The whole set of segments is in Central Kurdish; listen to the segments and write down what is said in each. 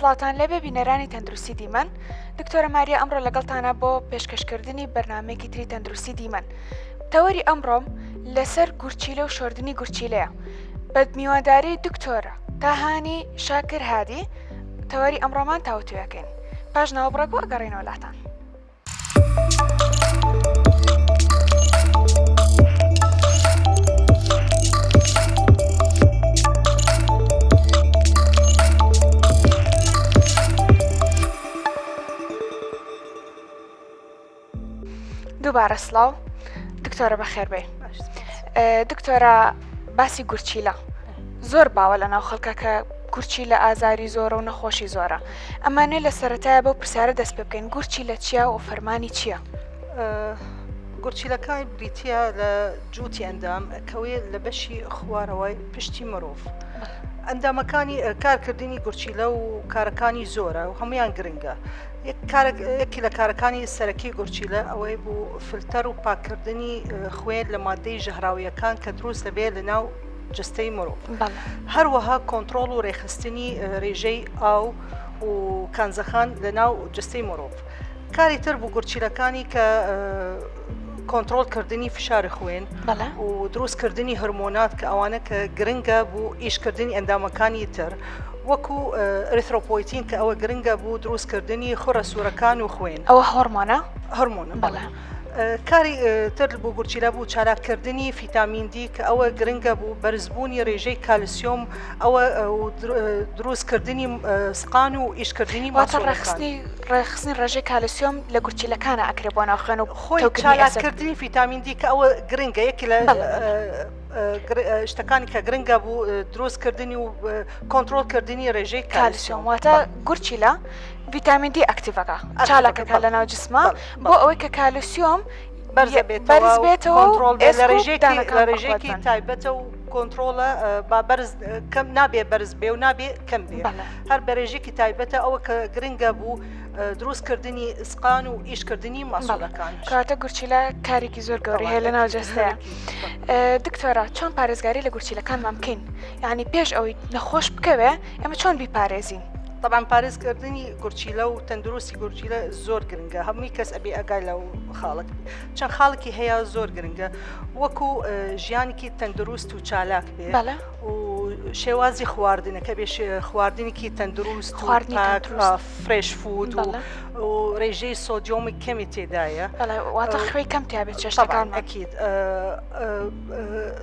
سڵاوتان لێبێ بینەرانی تەندروستی دیمەن دکتۆرە ماریا ئەمڕۆ لەگەڵتانە بۆ پێشکەشکردنی بەرنمەیەکی تری تەندروستی دیمەن تەوەری ئەمڕۆم لەسەر گورچیلە و شۆردنی گورچیلەیە بە میوانداری دکتۆرە تاهانی شاکر هادی تەوەری ئەمڕۆمان تاوتوێکەین پاش ناوبڕێک و ئەگەڕێنەوە لاتان. دووبارە سڵاو دکتۆرە بەخێربێ دکتۆرە باسی گورچیلە زۆر باوە لە ناو خەڵکە کە گورچی لە ئازاری زۆرە و نەخۆشی زۆرە ئەمانێ لە سەرەتایە بەو پرسیارە دەست پێ بکەین گورچی لە چییە و فەرمانی چییە؟ گورچیلەکان بریتە لە جووتی ئەندام کەوێ لە بەشی خوارەوەی پشتی مرۆڤ. ئەندامەکانی کارکردنی گورچیلە و کارەکانی زۆرە و هەمویان گرنگە. یەکی لە کارەکانی سەرەکی گورچیلە ئەوەی بوو فلتەر و پاککردنی خوێن لە مادەی ژەهراویەکان کە دروست دەبێت لە ناو جستەی مرۆڤ. هەروەها کۆنتترۆڵ و ڕێکخستنی ڕێژەی ئاو و کانزەکان لە ناو جستەی مرۆڤ. کاری تر بوو گورچیلەکانی کە کۆنتترۆل کردنی فشار خوێن و دروست کردنی هەرمۆنات کە ئەوانە کە گرنگە بوو ئیشکردنی ئەندامەکانی تر وەکو ئەریثرۆپۆیتین کە ئەوە گرنگە بوو دروست کردنی خڕە سوورەکان و خوێن. ئەوە هۆرمۆنە؟ هۆرمۆنە بەڵێ. کاری تر بۆ گورچیلە بوو چالاککردنی فیتامین دی کە ئەوە گرنگە بوو بەرزبوونی ڕێژەی کالسیۆم ئەوە دروستکردنی سقان و ئیشکردنی واتە ڕێکخستنی ڕێکخستنی ڕێژەی کالسیۆم لە گورچیلەکانە ئەکرێ بۆ ناو خوێن و خۆی چالاککردنی فیتامین دی کە ئەوە گرنگە یەکی لە شتەکانی کە گرنگە بوو دروستکردنی و کۆنتترۆلکردنی ڕێژەی کالسیۆم واتە گورچیلە ڤیتامین دی ئەکتیڤەکە چالاکەکە لە ناو جسمە بۆ ئەوەی کە کالسیۆم بەرز بێتەوە لە ڕێژەیەکی تایبەتە و کۆنتترۆلە با بەرز کەم نابێ بەرز بێ و نابێ کەم بێ هەر بەرێژێکی تایبەتە ئەوە کە گرنگە بوو دروستکردنی ئسقان و ئیشکردنی ماسوولەکان. کەواتە گورچیلە کارێکی زۆر گەورەی هەیە لەناو جەستەیە. دکتۆرە چۆن پارێزگاری لە گورچیلەکانمان بکەین؟ یعنی پێش ئەوەی نەخۆش بکەوێ ئێمە چۆن بیپارێزین؟ طبعا پارێزکردنی گورچیلە و تەندروستی گورچیلە زۆر گرنگە هەمووی کەس ئەبێ ئەگای لەو خاڵک چەند خاڵکی هەیە زۆر گرنگە وەکو ژیانێکی تەندروست و چالاک بێ و شێوازی خواردنەکە بێ خواردنێکی تەندروست خواردنی fresh food و ڕێژەی سۆدیۆمی کەمی تێدایە واتە خوێی کەم تیا بێت چێشتەکان ئەکید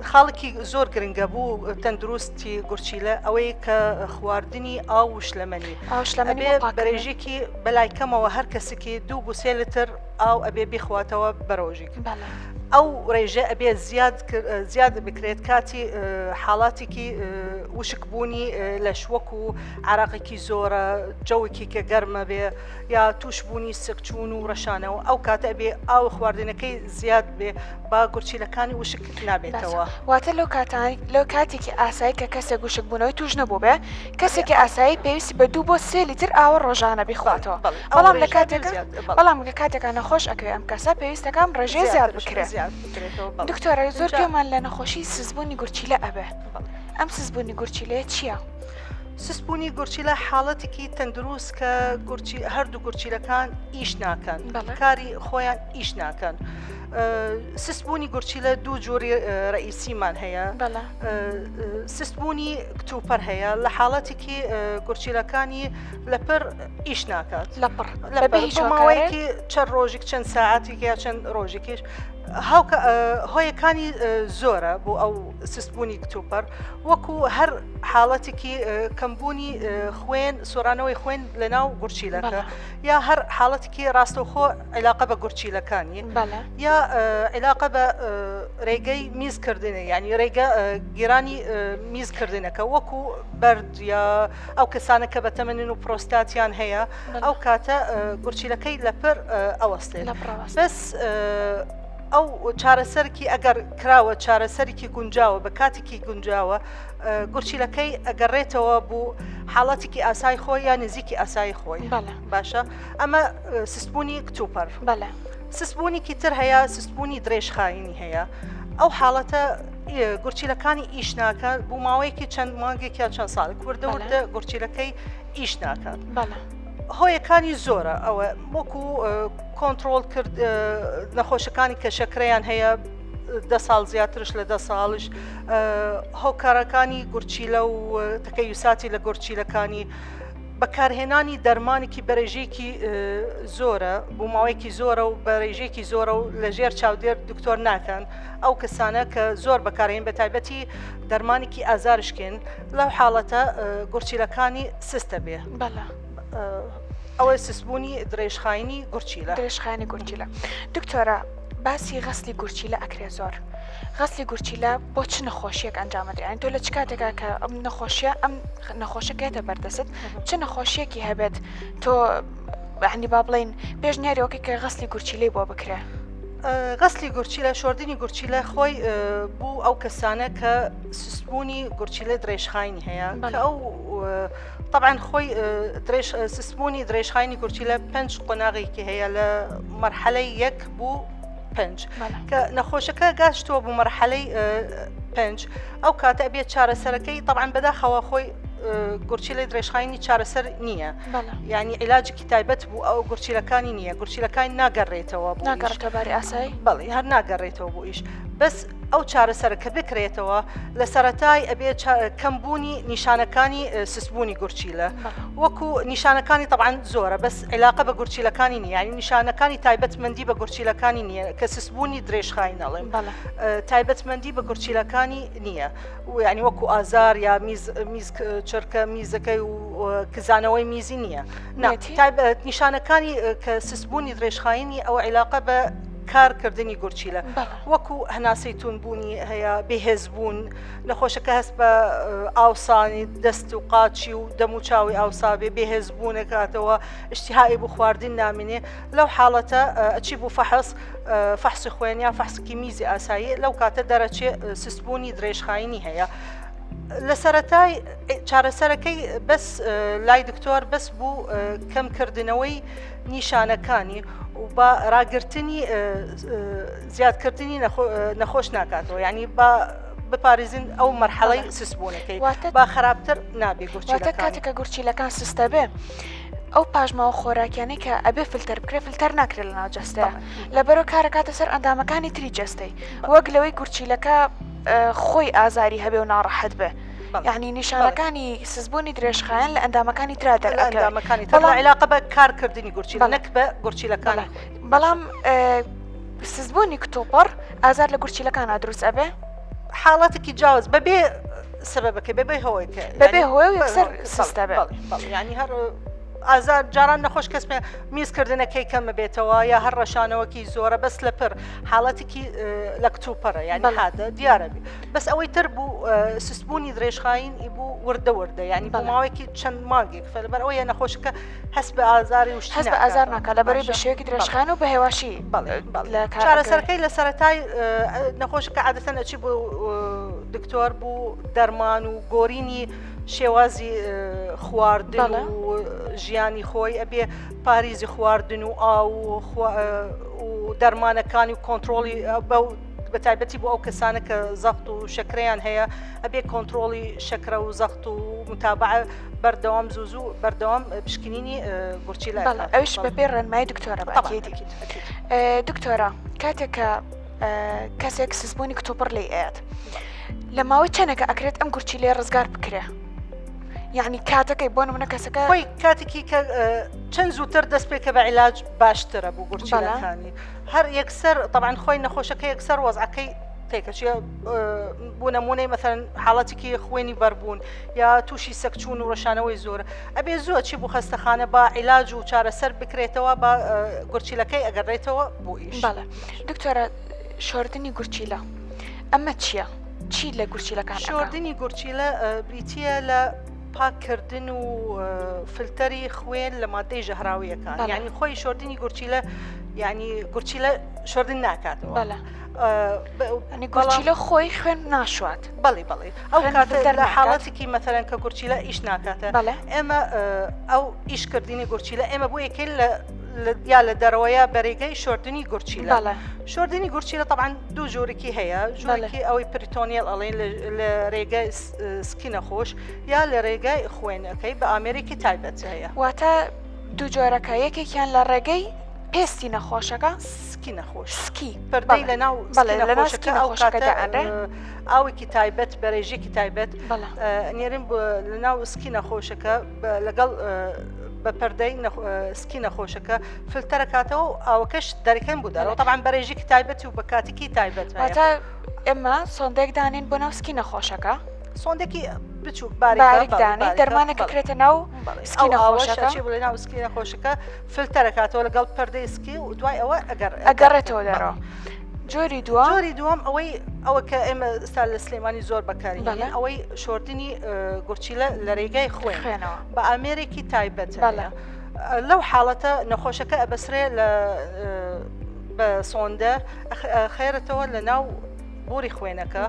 خاڵکی زۆر گرنگە بوو تەندروستی گورچیلە ئەوەی کە خواردنی ئاو و شلەمەنی ئاو شلەمەنی بەرێژێکی بەلای کەمەوە هەر کەسێکی دوو بۆ سێ لتر ئاو ئەبێ بیخواتەوە بەرۆژێک ئەو ڕێژە ئەبێ زیاد زیاد بکرێت کاتی حاڵاتێکی وشکبوونی لەش وەکو عراقێکی زۆرە جەوێکی کە گەرمە بێ یا تووشبوونی سکچوون و ڕەشانەوە ئەو کاتە ئەبێ ئاو خواردنەکەی زیاد بێ با گورچیلەکانی وشک نابێتەوە. واتە لەو کاتانەی لەو کاتێکی ئاسایی کە کەسێک وشک بوونەوەی توش نەبووبێ کەسێکی ئاسایی پێویستی بە دوو بۆ سێ لیتر ئاوە ڕۆژانە بیخواتەوە بەڵام لە کاتێک بەڵام لە کاتێکا نەخۆش ئەکەوێ ئەم کەسە پێویستەکە ئەم ڕێژەیە زیاد بکرێ دکتۆرە زۆر گوێمان لە نەخۆشی سزبوونی گورچیلە ئەبێ ئەم سزبوونی گورچیلەیە چییە؟ سستبوونی گورچیلە حاڵەتێکی تەندروست کە گورچی هەردوو گورچیلەکان ئیش ناکەن کاری خۆیان ئیش ناکەن. سستبوونی گورچیلە دوو جۆری ڕئیسیمان هەیە سستبوونی کتوپەر هەیە لە حاڵەتێکی گورچیلەکانی لەپڕ ئیش ناکات لەپڕ لە ماوەیەکی چەند ڕۆژێک چەند ساعتێک یا چەند ڕۆژێکیش هاوکە هۆیەکانی زۆرە بۆ ئەو سستبوونی کتوپەر وەکو هەر حاڵەتێکی کەمبوونی خوێن سۆرانەوەی خوێن لە ناو گورچیلەکە یا هەر حاڵەتێکی ڕاستەوخۆ عیلاقە بە گورچیلەکانی یا عیلاقە بە ڕێگەی میزکردنە یعنی ڕێگە گیرانی میزکردنەکە وەکو بەرد یا ئەو کەسانە کە بەتەمەنن و پرۆستاتیان هەیە ئەو کاتە گورچیلەکەی لەپر ئەوەستێت بەس ئەو چارەسەرکی ئەگەر کراوە چارەسەرێکی گونجاوە بە کاتێکی گونجاوە گورچیلەکەی ئەگەڕێتەوە بوو حاڵەتێکی ئاسای خۆی یا نزیکی ئاسایی خۆی باشە ئەمە سستبوونی کتوپەر سستبوونیکی تر هەیە سستبوونی درێژخایەنی هەیە ئەو حاڵەتە گورچیلەکانی ئیش ناکە بۆ ماوەیەکی چەند مانگێک یا چەند ساڵ وردە وردە گورچیلەکەی ئیش ناکات. هۆیەکانی زۆرە ئەوە وەکو کۆنتڕۆڵ کرد نەخۆشەکانی کە شەکرەیان هەیە دە ساڵ زیاترش لە دە ساڵش هۆکارەکانی گورچیلە و تەکەیوساتی لە گورچیلەکانی بەکارهێنانی دەرمانێکی بەرێژەیەکی زۆرە بۆ ماوەیەکی زۆرە و بەرێژەیەکی زۆرە و لە ژێر چاودێر دکتۆر ناکەن ئەو کەسانە کە زۆر بەکارهێن بە تایبەتی دەرمانێکی ئازارشکێن لەو حاڵەتە گورچیلەکانی سستە بێ بەڵێ. ئەوە سستبوونی درێژخایەنی گورچیلە. درێژخایەنی گورچیلە. دکتۆرە باسی غەسلی گورچیلە ئەکرێ زۆر. غەسلی گورچیلە بۆ چ نەخۆشیەک ئەنجام ئەدرێ؟ یانی تۆ لە چ کاتێکا کە ئەم نەخۆشیە ئەم نەخۆشە کێتە بەردەست چ نەخۆشیەکی هەبێت تۆ یانی با بڵێین پێشنیاری ئەوەکەی کە غەسلی گورچیلەی بۆ بکرێ؟ غەسلی گورچیلە شۆردنی گورچیلە خۆی بوو ئەو کەسانە کە سستبوونی گورچیلە درێژخایەنی هەیە کە ئەو طبعا خۆی درێژ سستبوونی درێژخایەنی گورچیلە پنج قۆناغێکی هەیە لە مەرحەلەی یەک بوو پنج کە نەخۆشەکە گەشتووە بۆ مەرحەلەی پنج ئەو کاتە ئەبێت چارەسەرەکەی طبعا بەداخەوە خۆی گورچیلەی درێژخایەنی چارەسەر نییە یعنی عیلاجێکی تایبەت بوو ئەو گورچیلەکانی نییە گورچیلەکانی ناگەڕێتەوە بۆ ناگەڕێتەوە باری ئاسایی بەڵێ هەر ناگەڕێتەوە بۆ ئیش بەس ئەو چارەسەرە کە بکرێتەوە لە سەرەتای ئەبێ کەمبوونی نیشانەکانی سستبوونی گورچیلە وەکو نیشانەکانی طبعا زۆرە بەس علاقە بە گورچیلەکانی نییە یعنی نیشانەکانی تایبەتمەندی بە گورچیلەکانی نییە کە سستبوونی درێژخایەن ئەڵێم تایبەتمەندی بە گورچیلەکانی نییە یعنی وەکو ئازار یا میز میز چرکە میزەکەی و کزانەوەی میزی نییە تایبەت نیشانەکانی کە سستبوونی درێژخایەنی ئەوە عیلاقە بە کارکردنی گورچیلە وەکو هەناسەی توندبوونی هەیە بێهێزبوون نەخۆشەکە هەست بە ئاوسانی دەست و قاچی و دەم و چاوی ئاوسابێ بێهێزبوونەکاتەوە ئیشتیهای بۆ خواردن نامینێ لەو حاڵەتە ئەچی بۆ فەحس فەحسی خوێن یان فەحسکی میزی ئاسایی لەو کاتە دەرەچێ سستبوونی درێژخایەنی هەیە. لە سەرەتای چارەسەرەکەی بەس لای دکتۆر بەس بوو کەمکردنەوەی نیشانەکانی و با ڕاگرتنی زیادکردنی نەخۆش ناکاتەوە یعنی با بپارێزین ئەو مەرحەڵەی سستبوونەکەی با خراپتر نابێ گورچیلەکان کاتێک کە گورچیلەکان سستە بێ ئەو پاشماوە خۆراکیانەی کە ئەبێ فلتەر بکرێ فلتەر ناکرێت لە ناو جەستەیە لەبەرەوە کارەکاتە سەر ئەندامەکانی تری جەستەی وەک لەوەی گورچیلەکە خۆی ئازاری هەبێ و ناڕەحەت بێ یعنی نیشانەکانی سستبوونی درێژخایەن لە ئەندامەکانی ترا دەرئەکەوێت ئەندامەکانی تر بەڵام علاقە بە کارکردنی گورچیلە نەک بە گورچیلەکانی بەڵام سستبوونی کتوپڕ ئازار لە گورچیلەکانا دروست ئەبێ؟ حاڵەتێکی جیاواز بەبێ سەبەبەکەی بەبێ هۆیەکە بەبێ هۆی و یەکسەر سست ئەبێ یعنی هەر ئازار جاران نەخۆش کەس پێ میزکردنەکەی کەمە بێتەوە یا هەر ڕەشانەوەکی زۆرە بەس لە پر حاڵەتێکی لە کتوپەرە یعنی هاتە دیارە بێ بەس ئەوەی تر بوو سستبوونی درێژخایین ئی بوو وردە وردە یعنی بۆ ماوەیەکی چەند مانگێک فەلبەر ئەوەیە نەخۆشەکە هەست بە ئازاری و هەست بە ئازار ناکات لەبەرەی بە شێوەیەکی درێژخایەن و بە هێواشی لە چارەسەرەکەی لە سەرەتای نەخۆشەکە عادەتەن ئەچی بۆ دکتۆر بوو دەرمان و گۆرینی شێوازی خواردن و ژیانی خۆی ئەبێ پاریزی خواردن و ئاو و دەرمانەکانی و کۆنتترۆلی بەو بە تایبەتی بۆ ئەو کەسانە کە زەخت و شەکرەیان هەیە ئەبێ کۆنتترۆلی شەکرە و زەخت و متابعە بەردەوام زوو زوو بەردەوام پشکنینی گورچیلە بەڵێ ئەویش بەپێی ڕێنمایی دکتۆرە بە ئەکیدی دکتۆرە کاتێک کە کەسێک سزبوونی کتوپڕ لی ئەیات لە ماوەی چەندێکە ئەکرێت ئەم گورچیلەیە ڕزگار بکرێ یعنی کاتەکەی بۆ نمونە کەسەکە خۆی کاتێکی کە چەند زووتر دەست پێکە بە عیلاج باشترە بۆ گورچیلەکانی هەر یەکسەر طبعا خۆی نەخۆشەکە یەکسەر وەزعەکەی تێکەچێ بۆ نمونەی مەسەن حاڵەتێکی خوێنی بەربوون یا تووشی سەکچوون و ڕشانەوەی زۆر ئەبێ زووە چی بۆ خەستەخانە با عیلاج و چارەسەر بکرێتەوە با گورچیلەکەی ئەگەڕێتەوە بۆ ئیش. بەڵێ دکتۆرە شۆردنی گورچیلە ئەمە چییە؟ چی لە گورچیلەکان ئەکا؟ شۆردنی گورچیلە بریتییە لە پاککردن و فلتەری خوێن لە مادەی ژەهراویەکان یعنی خۆی شۆردنی گورچیلە یعنی گورچیلە شۆردن ناکاتەوە گورچیلە خۆی خوێن ناشوات بەڵی بەڵی ئەو کاتە لە حاڵەتێکی مەثەلەن کە گورچیلە ئیش ناکاتە ئێمە ئەو ئیشکردنی گورچیلە ئێمە بۆ یەکەی لە. یا لە دەرەوەیە بەرێگەی شۆردنی گورچیلە. شۆردنی گورچیلە تەبعەن دوو جۆرێکی هەیە، جۆرێکی ئەوەی peritoneal ئەڵێن لە رێگای سکی نەخۆش یا لە رێگای خوێنەکەی بە ئامێرێکی تایبەت هەیە. واتە دوو جۆرەکە یەکێکیان لە ڕێگەی پێستی نەخۆشەکە سکی نەخۆش سکی پردەی لە ناو سکی نەخۆشەکە دائەنرێ ئاوێکی تایبەت بەرێژێکی تایبەت نێرن لە ناو سکی نەخۆشەکە لەگەڵ بە پەردەی سکی نەخۆشەکە فلتەرەکاتەوە و ئاوەکەش دەرەکەن بۆ دەرەوە تەبعەن بەرێژێکی تایبەتی و بە کاتێکی تایبەت واتە ئێمە سۆندێک دانین بۆ ناو سکی نەخۆشەکە سۆندێکی بچووک باریک دانێ دەرمانەکە کرێتە ناو سکی نەخۆشەکە بڵێ ناو سکی نەخۆشەکە فلتەرەکاتەوە لەگەڵ پەردەی سکی و دوای ئەوە ئەگەر ئەگەڕێتەوە دەرەوە. جۆری دووەم جۆری دووەم ئەوەی ئەوە کە ئێمە ئستا لە سلێمانی زۆر بەکاری ئەوەی شۆردنی گورچیلە لە رێگای خوێنەوە بە ئامێرێکی تایبەت لەو حاڵەتە نەخۆشەکە ئەبەسرێ لە بە سۆندە خێرەتەوە لە ناو بۆری خوێنەکە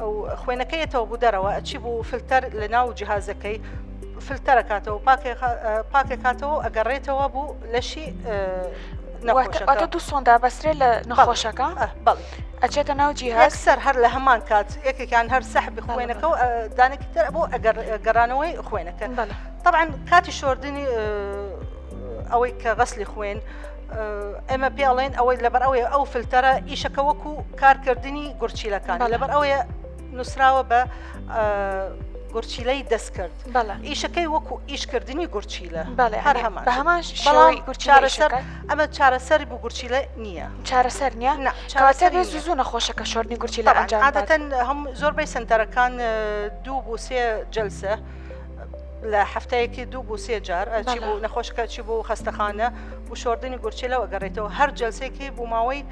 ئەو خوێنەکەیەتەوە بوو دەرەوە ئەچی بوو فلتەر لە ناو جیهازەکەی فلتەرەکاتەوە پاکێکاتەوە ئەگەڕێتەوە بوو لەشی واتە دوو سۆندا بەسرێ لە نەخۆشەکە ئەچێتە ناو جیهاز سەر هەر لە هەمان کات یەکێکیان هەر سەحبی خوێنەکە و دانێکی تر بۆ ئەگەر گەڕانەوەی خوێنەکە طبعا کاتی شۆردنی ئەوەی کە غەسلی خوێن ئێمە پێڵێن ئەوەی لەبەر ئەوەیە ئەو فلتەرە ئیشەکە وەکو کارکردنی گورچیلەکان لەبەر ئەوەیە نووسراوە بە گورچیلەی دەستکرد ئیشەکەی وەکو ئیشکردنی گورچیلە هەر هەمان هەمان شێوەی چارەسەر ئەمە چارەسەری بۆ گورچیلە نییە چارەسەر نییە کەواتە بێ زوو زوو نەخۆشەکە شۆردنی گورچیلە ئەنجام عادەتەن هەم زۆربەی سنتەرەکان دوو بۆ سێ جلسە لە هەفتەیەکی دوو بۆ سێ جار ئەچی بۆ نەخۆشەکە چی بۆ خەستەخانە و شۆردنی گورچیلەوە گەڕێتەوە هەر جلسێکی بۆ ماوەی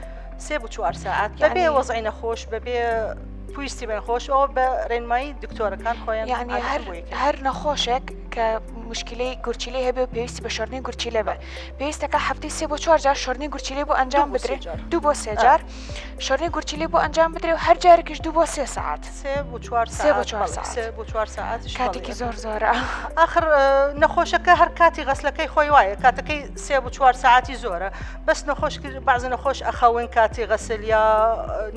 سێ بۆ چوار ساعت بەبێ وەزعی نەخۆش بەبێ پویستی بە نەخۆش ئەوە بە ڕێنمایی دکتۆرەکان خۆیان یعنی هەر هەر نەخۆشێک کە مشکلەی گورچیلەی هەبێ و پێویستی بە شۆردنی گورچیلە بێ پێویستەکە هەفتەی سێ بۆ چوار جار شۆردنی گورچیلەی بۆ ئەنجام بدرێ دوو بۆ سێ جار شۆردنی گورچیلەی بۆ ئەنجام بدرێ و هەر جارێکیش دوو بۆ سێ سەعات سێ بۆ چوار سێ بۆ چوار سەعات سێ بۆ چوار سەعات کاتێکی زۆر زۆرە ئاخر نەخۆشەکە هەر کاتی غەسلەکەی خۆی وایە کاتەکەی سێ بۆ چوار سەعاتی زۆرە بەس نەخۆش بەعزە نەخۆش ئەخەون کاتی غەسل یا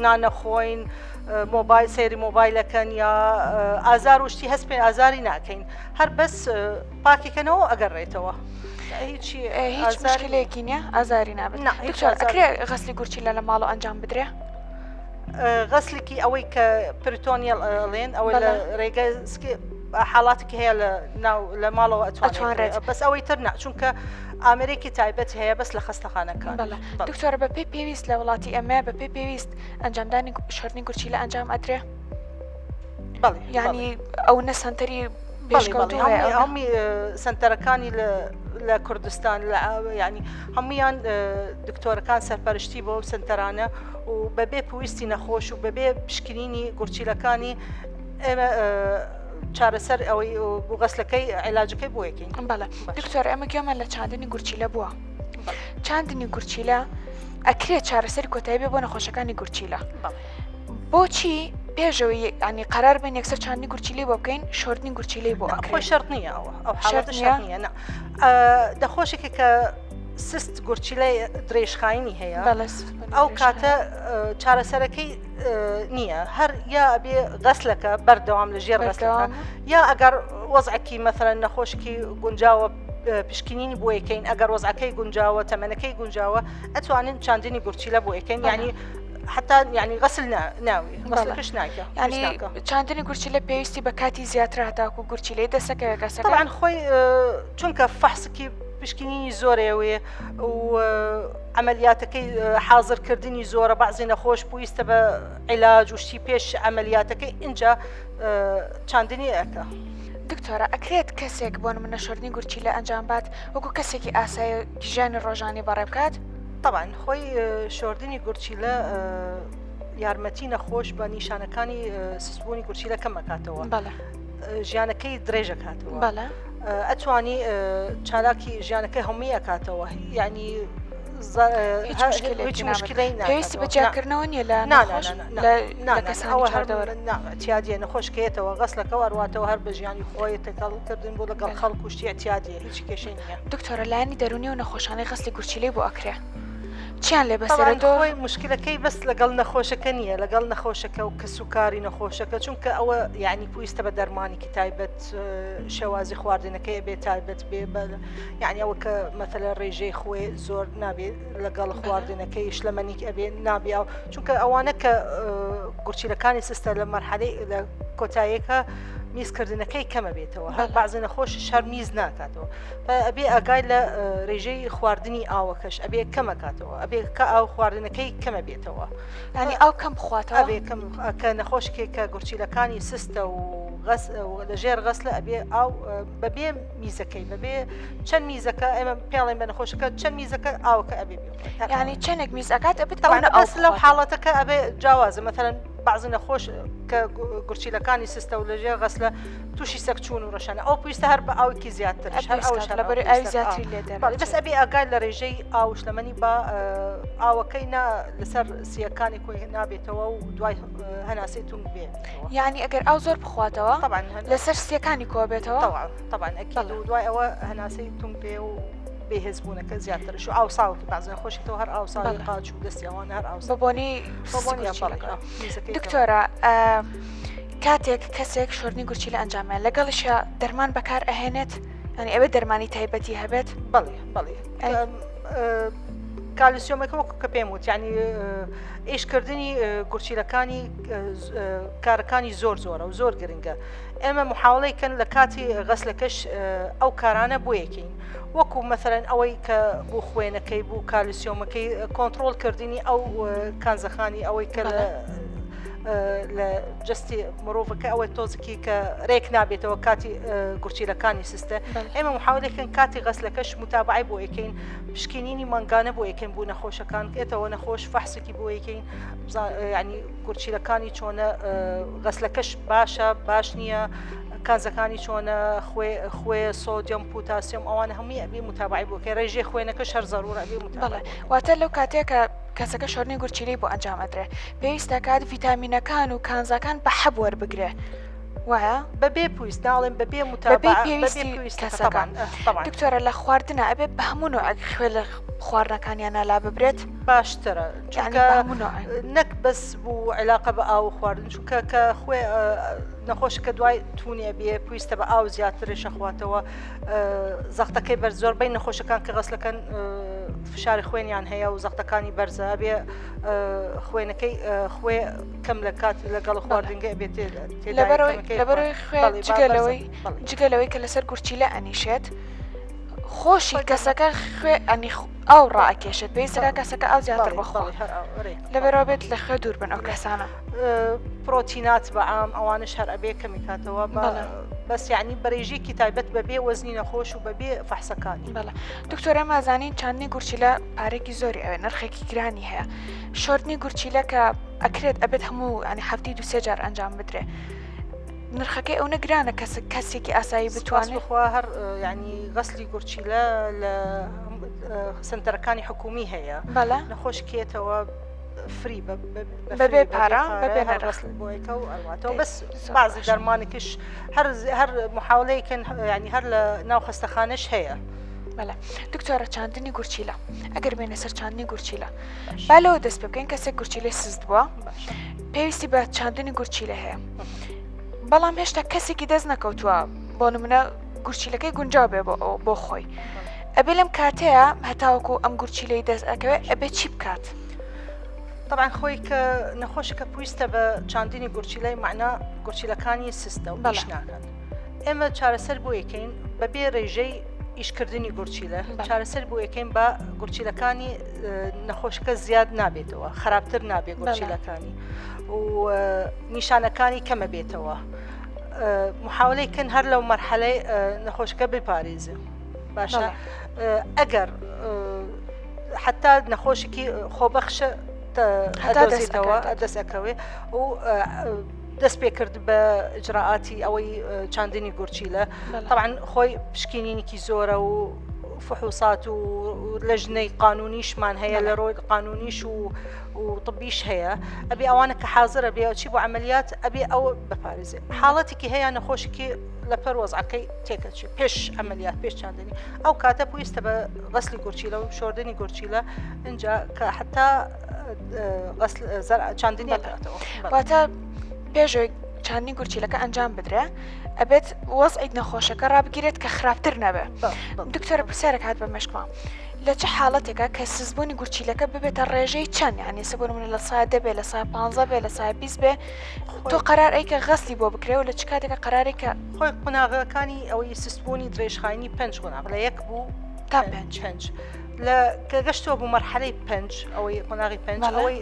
نانەخۆین مۆبایل سەیری مۆبایلەکەن یا ئازار و شتی هەست پێ ئازاری ناکەین هەر بەس پاکیکەنەوە ئەگەڕێتەوە هیچ هیچ مشکلێکی نییە ئازاری نابێت دکتۆر ئەکرێ غەسلی گورچیلە لە ماڵەوە ئەنجام بدرێ؟ غەسلێکی ئەوەی کە peritoneal ئەڵێن ئەوە لە ڕێگە حاڵاتێکی هەیە لە ناو لە ماڵەوە ئەتوانرێت بەس ئەوەی تر نا چونکە ئامێرێکی تایبەت هەیە بەس لە خەستەخانەکان دکتۆرە بە پێی پێویست لە وڵاتی ئەمە بە پێی پێویست ئەنجامدانی شۆردنی گورچیلە ئەنجام ئەدرێ ینی ئەو نە سنتەری هەمووی سنتەرەکانی لە کوردستان ینی هەمویان دکتۆرەکان سەرپەرشتی بۆ سنتەرانە و بەبێ پویستی نەخۆش و بەبێ پشکنینی گورچیلەکانی ئێمە چارەسەر ئەوەی بۆ غەسلەکەی عیلاجەکەی بۆ یەکەین. بەڵێ دکتۆر ئێمە گوێمان لە چاندنی گورچیلە بووە چاندنی گورچیلە ئەکرێت چارەسەری کۆتایی بێ بۆ نەخۆشەکانی گورچیلە بۆچی پێشەوەی ینی قرار بین یەکسەر چاندنی گورچیلەی بۆ بکەین شۆردنی گورچیلەی بۆ خۆی شەرت نییە ئەوە ئەو حاڵەتە شەرت نییە دەخۆشێکی کە سست گورچیلەی درێژخایەنی هەیە ئەو کاتە چارەسەرەکەی نییە هەر یا ئەبێ غەسلەکە بەردەوام لە ژێر غەسلەکە یا ئەگەر وەزعکی مەثلەن نەخۆشکی گونجاوە پشکنینی بۆ یەکەین ئەگەر وەزعەکەی گونجاوە تەمەنەکەی گونجاوە ئەتوانین چاندنی گورچیلە بۆ یەکەین یعنی حتا یعنی غەسل ناوی غەسلەکەش ناکە یعنی چاندنی گورچیلە پێویستی بە کاتی زیاتر هەتاکو گورچیلەی دەسەکەوێت کەسەکە طبعا خۆی چونکە فەحسکی پشکنینی زۆرەوێ و عەمەلیاتەکەی حازر کردنی زۆرە بەعزی نەخۆش پویستە بە عیلاج و شتی پێش عەمەلیاتەکەی ئینجا چاندنی ئەکا. دکتۆرە ئەکرێت کەسێک بۆ نمونە شۆردنی گورچیلە ئەنجام بات وەکو کەسێکی ئاسایی ژیانی ڕۆژانی بەڕێ بکات؟ تەبعەن خۆی شۆردنی گورچیلە یارمەتی نەخۆش بە نیشانەکانی سستبوونی گورچیلە کەم ئەکاتەوە ژیانەکەی درێژەکاتەوە ئەتوانی چالاکی ژیانەکەی هەمووی ئەکاتەوە یعنی. هیچ مشکلەی پێویستی بە جیاکردنەوە نییە لە نەخۆش لە کەسانی چواردەوەر اعتیادیە نەخۆش کێتەوە غەسلەکەەوە ئەرواتەوە هەر بە ژیانی خۆی تێکەڵ کردن بۆ لەگەڵ خەڵک و شتی اعتیادیە هیچ کێشەی نییە. دکتۆرە لایەنی دەروونی و نەخۆشانەی غەسلی گورچیلەی بۆ ئەکرێ چیان لێ بەسەرە تۆ خۆی مشکلەکەی بەس لەگەڵ نەخۆشەکە نییە لەگەڵ نەخۆشەکە و کەس و کاری نەخۆشەکە چونکە ئەوە یعنی پویستە بە دەرمانێکی تایبەت شێوازی خواردنەکەی ئەبێ تایبەت بێ بە یعنی ئەوە کە مەتەلە ڕێژەی خوێ زۆر نابێ لەگەڵ خواردنەکەی شلەمەنیک ئەبێ نابێ چونکە ئەوانە کە گورچیلەکانی سستە لە مەرحەلەی لە کۆتاییەکە میزکردنەکەی کەمە بێتەوە هەر بەعزی نەخۆش هەر میز ناکاتەوە ئەبێ ئاگای لە ڕێژەی خواردنی ئاوەکەش ئەبێ کەمەکاتەوە ئەبێ کە ئاو خواردنەکەی کەمە بێتەوە ینی ئاو کەم بخواتەوە ئەبێ کەم کە نەخۆشکێک کە گورچیلەکانی سستە و غەس لە ژێر غەسلە ئەبێ ئاو بەبێ میزەکەی بەبێ چەند میزەکە ئێمە پێڵێن بە نەخۆشەکە چەند میزەکە ئاوەکە ئەبێ ینی چەندێک میز ئەکات ئەبێت ئەوانە بەس لەو حاڵەتەکە ئەبێ جیاوازە مەثلەن بەعزی نەخۆش کە گورچیلەکانی سستە و لەژێر غەسلە تووشی سەکچوون و ڕەشانە ئەو پێویستە هەر بە ئاوێکی زیاتر هەر ئەوش هەر لەبەر ئاوی زیاتری لێ دەرەچێت. بەس ئەبێ ئاگای لە ڕێژەی ئاو شلەمەنی با ئاوەکەی نا لەسەر سیەکانی کۆی نابێتەوە و دوای هەناسەی تونگ بێ یعنی ئەگەر ئاو زۆر بخواتەوە لەسەر سیەکانی کۆ بێتەوە طبعا ئەکید و دوای ئەوە هەناسەی تونگ بێ و بێهێزبوونەکە زیاترش و ئاوساوکی بازن خۆشیتەوە هەر ئاوساوی قاچ و دەستی ئەوان هەر ئاوسا بە بۆنی دکتۆرە کاتێک کەسێک شۆردنی گورچیلە ئەنجامە لەگەڵیشە دەرمان بەکار ئەهێنێت ینی ئەوێ دەرمانی تایبەتی هەبێت بەڵێ بەڵێ کالیسیۆمەکە وەکو کە پێم وت یعنی ئیشکردنی گورچیلەکانی کارەکانی زۆر زۆرە و زۆر گرنگە ئێمە محاوڵەی کەن لە کاتی غەسلەکەش ئەو کارانە بۆ یەکەین وەکو مەسەرەن ئەوەی کە بۆ خوێنەکەی بوو کالیسیۆمەکەی کۆنتترۆل کردنی ئەو کانزەخانی ئەوەی کە لە لە جستی مرۆڤەکە ئەوەی تۆزکی کە رێک نابێتەوە کاتی گورچیلەکانی سستە ئێمە محاولێکن کاتی غەسلەکەش متابعی بۆ یەکەین پشکینینی مانگانە بۆ یەکەین بوو نەخۆشەکان ئێتەوە نەخۆش فەحسێکی بۆ یەکەین ینی گورچیلەکانی چۆنە غەسلەکەش باشە باش نییە کانزەکانی چۆنە خوێ خوێ سۆدیۆم پوتاسیۆم ئەوانە هەمووی ئەبێ متابعی بۆ کە ڕێژەی خوێنەکەش هەر زەرورە ئەبێ متابعە واتە لەو کاتێک کە کەسەکە شۆردنی گورچیلەی بۆ ئەنجام ئەدرێ پێویستە کات ڤیتامینەکان و کانزاکان بە حەب وەربگرێ وایە؟ بەبێ پویست ناڵێم بەبێ متابعە بەبێ پێویستی کەسەکان دکتۆرە لە خواردنە ئەبێ بە هەموو نوعێک خوێ لە خواردنەکانیانە لا ببرێت باشترە چونکە نەک بەس بوو علاقە بە ئاو خواردن چونکە کە خوێ نەخۆشەکە دوای تونێ بێ پویستە بە ئاو زیاترش ئەخواتەوە زەختەکەی بەرز زۆربەی نەخۆشەکان کە غەسلەکەن فشاری خوێنیان هەیە و زەختەکانی بەرزە بێ خوێنەکەی خوێ کەم لە کات لەگەڵ خواردنگە بێت لەبەرەوەی خوێ جگە لەوەی جگە لەوەی کە لەسەر گورچیلە ئەنیشێت خۆشی کەسەکە خوێ ئەنی ئاو ڕائەکێشێت پێویستەکە کەسەکە ئاو زیاتر بخۆ لەبەرەوە بێت لە خوێ دوور بن ئەو کەسانە پرۆتینات بە عام ئەوانش هەر ئەبێ کەمی کاتەوە بەس یعنی بەرێژێکی تایبەت بەبێ وەزنی نەخۆش و بەبێ فەحسەکانی بەڵێ دکتۆرە مازانین چاندنی گورچیلە پارێکی زۆری ئەوێ نرخێکی گرانی هەیە شۆردنی گورچیلە کە ئەکرێت ئەبێت هەموو ینی هەفتی دو سێ جار ئەنجام بدرێ نرخەکەی ئەونە گرانە کەس کەسێکی ئاسایی بتوانێت بخوا هەر ینی غەسلی گورچیلە لە سنتەرەکانی حکومی هەیە بەڵێ نەخۆش کێتەوە فری بەبێ پارە بەبێ نرخ بۆیەکە و ئەڕواتەوە بەس بازی دەرمانێکش هەر هەر محاولەیەکن ینی هەر لە ناو خەستەخانەش هەیە. بەڵێ دکتۆرە چاندنی گورچیلە ئەگەر بێنە سەر چاندنی گورچیلە با لەوە دەست پێ بکەین کەسێک گورچیلەی سست بووە پێویستی بە چاندنی گورچیلە هەیە بەڵام هێشتا کەسێکی دەست نەکەوتووە بۆ نمونە گورچیلەکەی گونجاو بێ بۆ ئەو بۆ خۆی ئەبێ لەم کاتەیە هەتاوەکو ئەم گورچیلەی دەست ئەکەوێ ئەبێ چی بکات؟ طبعا خۆی کە نەخۆشەکە پویستە بە چاندنی گورچیلەی معنا گورچیلەکانی سستە و بەش ناکەن ئێمە چارەسەر بۆ یەکەین بەبێ ڕێژەی ئیشکردنی گورچیلە چارەسەر بۆ یەکەین بە گورچیلەکانی نەخۆشەکە زیاد نابێتەوە خراپتر نابێت گورچیلەکانی و نیشانەکانی کەمە بێتەوە محاولەی کەن هەر لەو مەرحەلەی نەخۆشەکە بپارێزێ باشە ئەگەر حتا نەخۆشێکی خۆبەخشە ئەدۆزیتەوە دەست ئەکەوێ و دەست پێ کرد بە ئجراعاتی ئەوەی چاندنی گورچیلە طبعا خۆی پشکینینێکی زۆرە و. فحوسات و لەژنەی قانونیشمان هەیە لە ڕۆی قانونیش و و طبیش هەیە ئەبێ ئەوانە کە حازرە بێ چی بۆ عملیات ئەبێ ئەو بپارێزێ حاڵەتێکی هەیە نەخۆشیکی لەپەر وەزعەکەی تێکەچی پێش عملیات پێش چاندنی ئەو کاتە پێویستە بە غەسلی گورچیلە و شۆردنی گورچیلە اینجا کە حتا چاندنی کاتەوە. واتە پێشەوەی چاندنی گورچیلەکە ئەنجام بدرێ ئەبێت وەزعی نەخۆشەکە ڕابگیرێت کە خراپتر نەبێ. دکتۆرە پرسیارێک هات بە مێشکما لە چ حاڵەتێکە کە سزبوونی گورچیلەکە ببێتە ڕێژەی چەند یعنی سە بۆ نمونە لە سا دە بێ لە سا 15 بێ لە سا 20 بێ تۆ قەرار ئەی کە غەسلی بۆ بکرێ و لە چ کاتێکە قەرارێک کە خۆی قوناغەکانی ئەوەی سستبوونی درێژخایەنی پێنج قۆناغ لە یەک بوو تا پێنج. پێنج لە کە گەشتەوە بۆ مەرحەلەی پێنج ئەوەی قۆناغی پێنج ئەوەی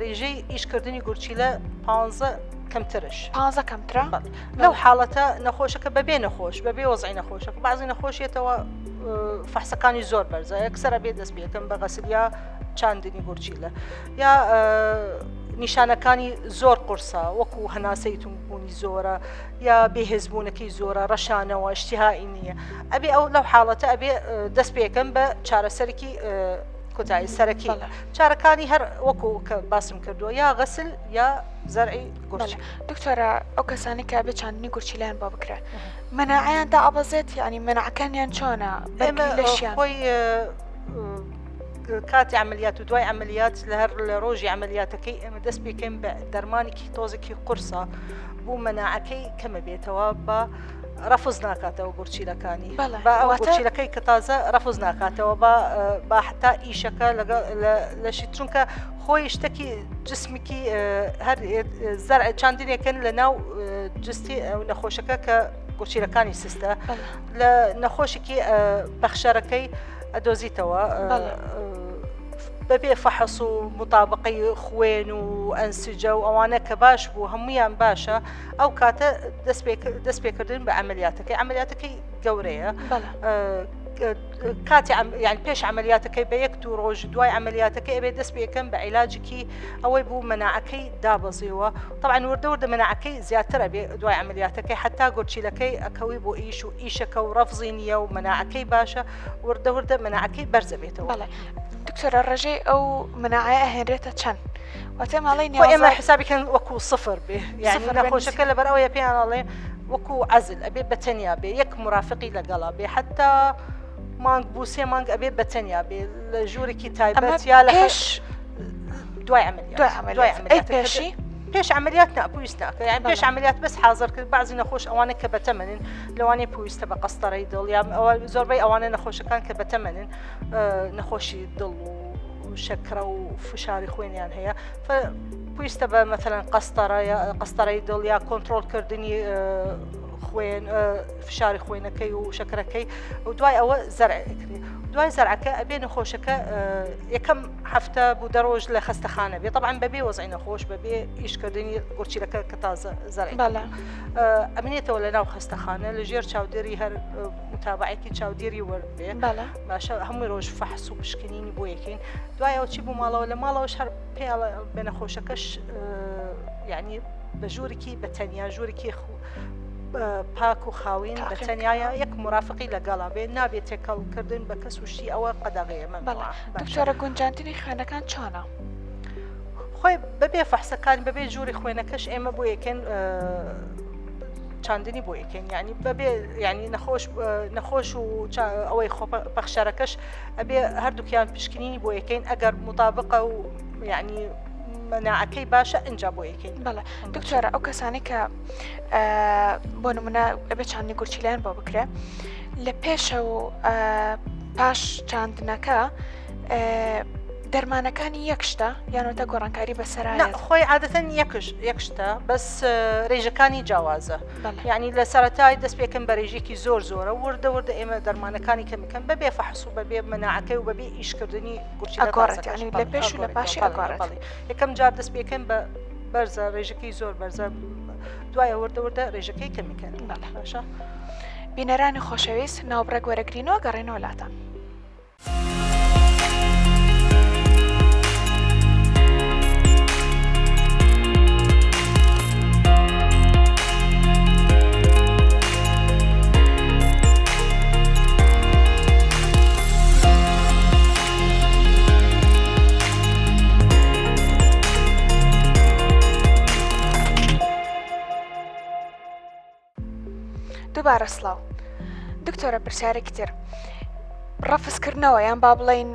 ڕێژەی ئیشکردنی گورچیلە 15 کەمترش 15 کەمترە لەو حاڵەتە نەخۆشەکە بەبێ نەخۆش بەبێ وەزعی نەخۆشەکە بازی نەخۆشیێتەوە فەحسەکانی زۆر بەرزە یەکسەرە بێ دەست پێکەم بە غەسل یا چاندنی گورچیلە یا نیشانەکانی زۆر قورسە وەکو هەناسەی توندبوونی زۆرە یا بێهێزبوونەکەی زۆرە ڕەشانەوە اشتهائی نییە ئەبێ ئەو لەو حاڵەتە ئەبێ دەست پێکەم بە چارەسەرێکی کۆتایی سەرەکی چارەکانی هەر وەکو کە باسم کردووە یا غەسل یا زەرعی گورچ. دکتۆرە ئەو کەسانی کە بێ چاندنی گورچیلەیان بۆ بکرێت مەناعەیان دائەبەزێت یعنی مەناعەکانیان چۆنە ئێمە لەشیان خۆی کاتی عملیات و دوای عملیات لە هەر لە ڕۆژی عملیاتەکەی ئێمە دەست پێکەین بە دەرمانێکی تۆزێکی قورسە بوو مەناعەکەی کەمە بێتەوە بە ڕەفز ناکاتەوە گورچیلەکانی بە ئەو گورچیلەکەی کە تازە ڕەفز ناکاتەوە بە با حتا ئیشەکە لەگەڵ لەشی چونکە خۆی شتێکی جسمکی هەر زەر چاندنێکن لە ناو جستی ئەو نەخۆشەکە کە گورچیلەکانی سستە لە نەخۆشێکی پەخشەرەکەی ئەدۆزیتەوە بەبێ فەحس و مطابقەی خوێن و ئەنسجە و ئەوانە کە باش بوو هەمویان باشە ئەو کاتە دەست پێکردن بە عملیاتەکەی عملیاتەکەی گەورەیە کاتی یان پێش عملیاتەکەی بە یەک دوو ڕۆژ دوای عملیاتەکەی ئەبێ دەست پێکەم بە عیلاجێکی ئەوەی بوو مەناعەکەی دابەزیوە طبعا وردە وردە مەناعەکەی زیاتر ئەبێ دوای عملیاتەکەی حتا گورچیلەکەی ئەکەوی بۆ ئیش و ئیشەکە و ڕەفزی نییە و مەناعەکەی باشە وردە وردە مەناعەکەی بەرزە بێتەوە. بەڵێ دکتۆرە ڕێژەی ئەو مناعەیە ئەهێنرێتە چەند؟ واتە ماڵی خۆ ئێمە حسابی کەن وەکو سفر بێ یعنی نەخۆشەکە لەبەر ئەوەیە پێیان ئەڵێ وەکو عەزل ئەبێ بە تەنیا بێ یەک مرافقی لەگەڵا بێ حتا مانگ بوو سێ مانگ ئەبێ بە تەنیا بێ لە ژوورێکی تایبەت یا لە پێش دوای عملیات دوای عملیات پێشی پێش عملیات نا پێویست ناکە یان پێش عملیات بەس حاضر کرد بعضی نەخۆش ئەوانە کە بەتەمەنن لەوانەیە پێویستە بە قەستەرەی دڵ یا ئەوە زۆربەی ئەوانە نەخۆشەکان کە بەتەمەنن نەخۆشی دڵ و شەکرە و فشاری خوێنیان هەیە پێویستە بە مەثلەن قەستەرە قەستەرەی دڵ یا کۆنتترۆلکردنی خوێن فشاری خوێنەکەی و شەکرەکەی و دوای ئەوە زەرعکرێ دوای زەرعەکە ئەبێ نەخۆشەکە یەکەم هەفتە بوو دە ڕۆژ لە خەستەخانە بێ طبعا بەبێ وەزعی نەخۆش بەبێ ئیشکردنی گورچیلەکە کە تازە زەرعی ئەمنێتەوە لە ناو خەستەخانە لە ژێر چاودێری هەر متابعێکی چاودێری وەرد بێ باشە هەموو ڕۆژ فەحس و پشکنینی بۆ یەکەین دوایەوە چی بوو ماڵەوە لە ماڵەوەش هەر پێ بە نەخۆشەکەش یعنی بە ژوورێکی بە تەنیا ژوورێکی پاک و خاوین بە تەنیا یەک مرافقی لەگەڵا بێ نابێت تێکەڵکردن بە کەس و شتی ئەوە قەدەغەیە مەمنوعە. دکتۆرە گونجاندنی خوێنەکان چۆنە؟ خۆی بەبێ فەحسەکان بەبێ ژووری خوێنەکەش ئێمە بۆ یەکەن چاندنی بۆ یەکەن ینی بەبێ ینی نەخۆش نەخۆش و ئەوەی خۆ پەخشەرەکەش ئەبێ هەردووکیان پشکنینی بۆ یەکەین ئەگەر مطابقە و یعنی مەناعەکەی باشە ئینجا بۆ یەکەین. بەڵێ دکتۆرە ئەو کەسانی کە بۆ نمونە ئەبێ چاندنی گورچیلەیان بۆ بکرێ لە پێشە و پاش چاندنەکە دەرمانەکانی یەک شتە یان واتە گۆڕانکاری بەسەرا خۆی عادەتەن یەکش یەک شتە بەس ڕێژەکانی جیاوازە یعنی لە سەرەتای دەست پێکەم بە ڕێژێکی زۆر زۆرە وردە وردە ئێمە دەرمانەکانی کەمیکەم بەبێ فەحس و بەبێ مەناعەکەی و بەبێ ئیشکردنی گورچیلە ئەگۆڕێت یعنی لە پێش و لە پاشی ئەگۆڕێت یەکەم جار دەست پێکەم بە بەرزە ڕێژەکەی زۆر بەرزە دوایە وردە وردە ڕێژەکەی کەمیکەن باشە. بینەرانی خۆشەویست ناوبڕێک وەرەگرینەوە گەڕێنەوە لاتان. دووبارە سڵاو دکتۆرە پرسیارێکی تر ڕەفزکردنەوە یان با بڵێین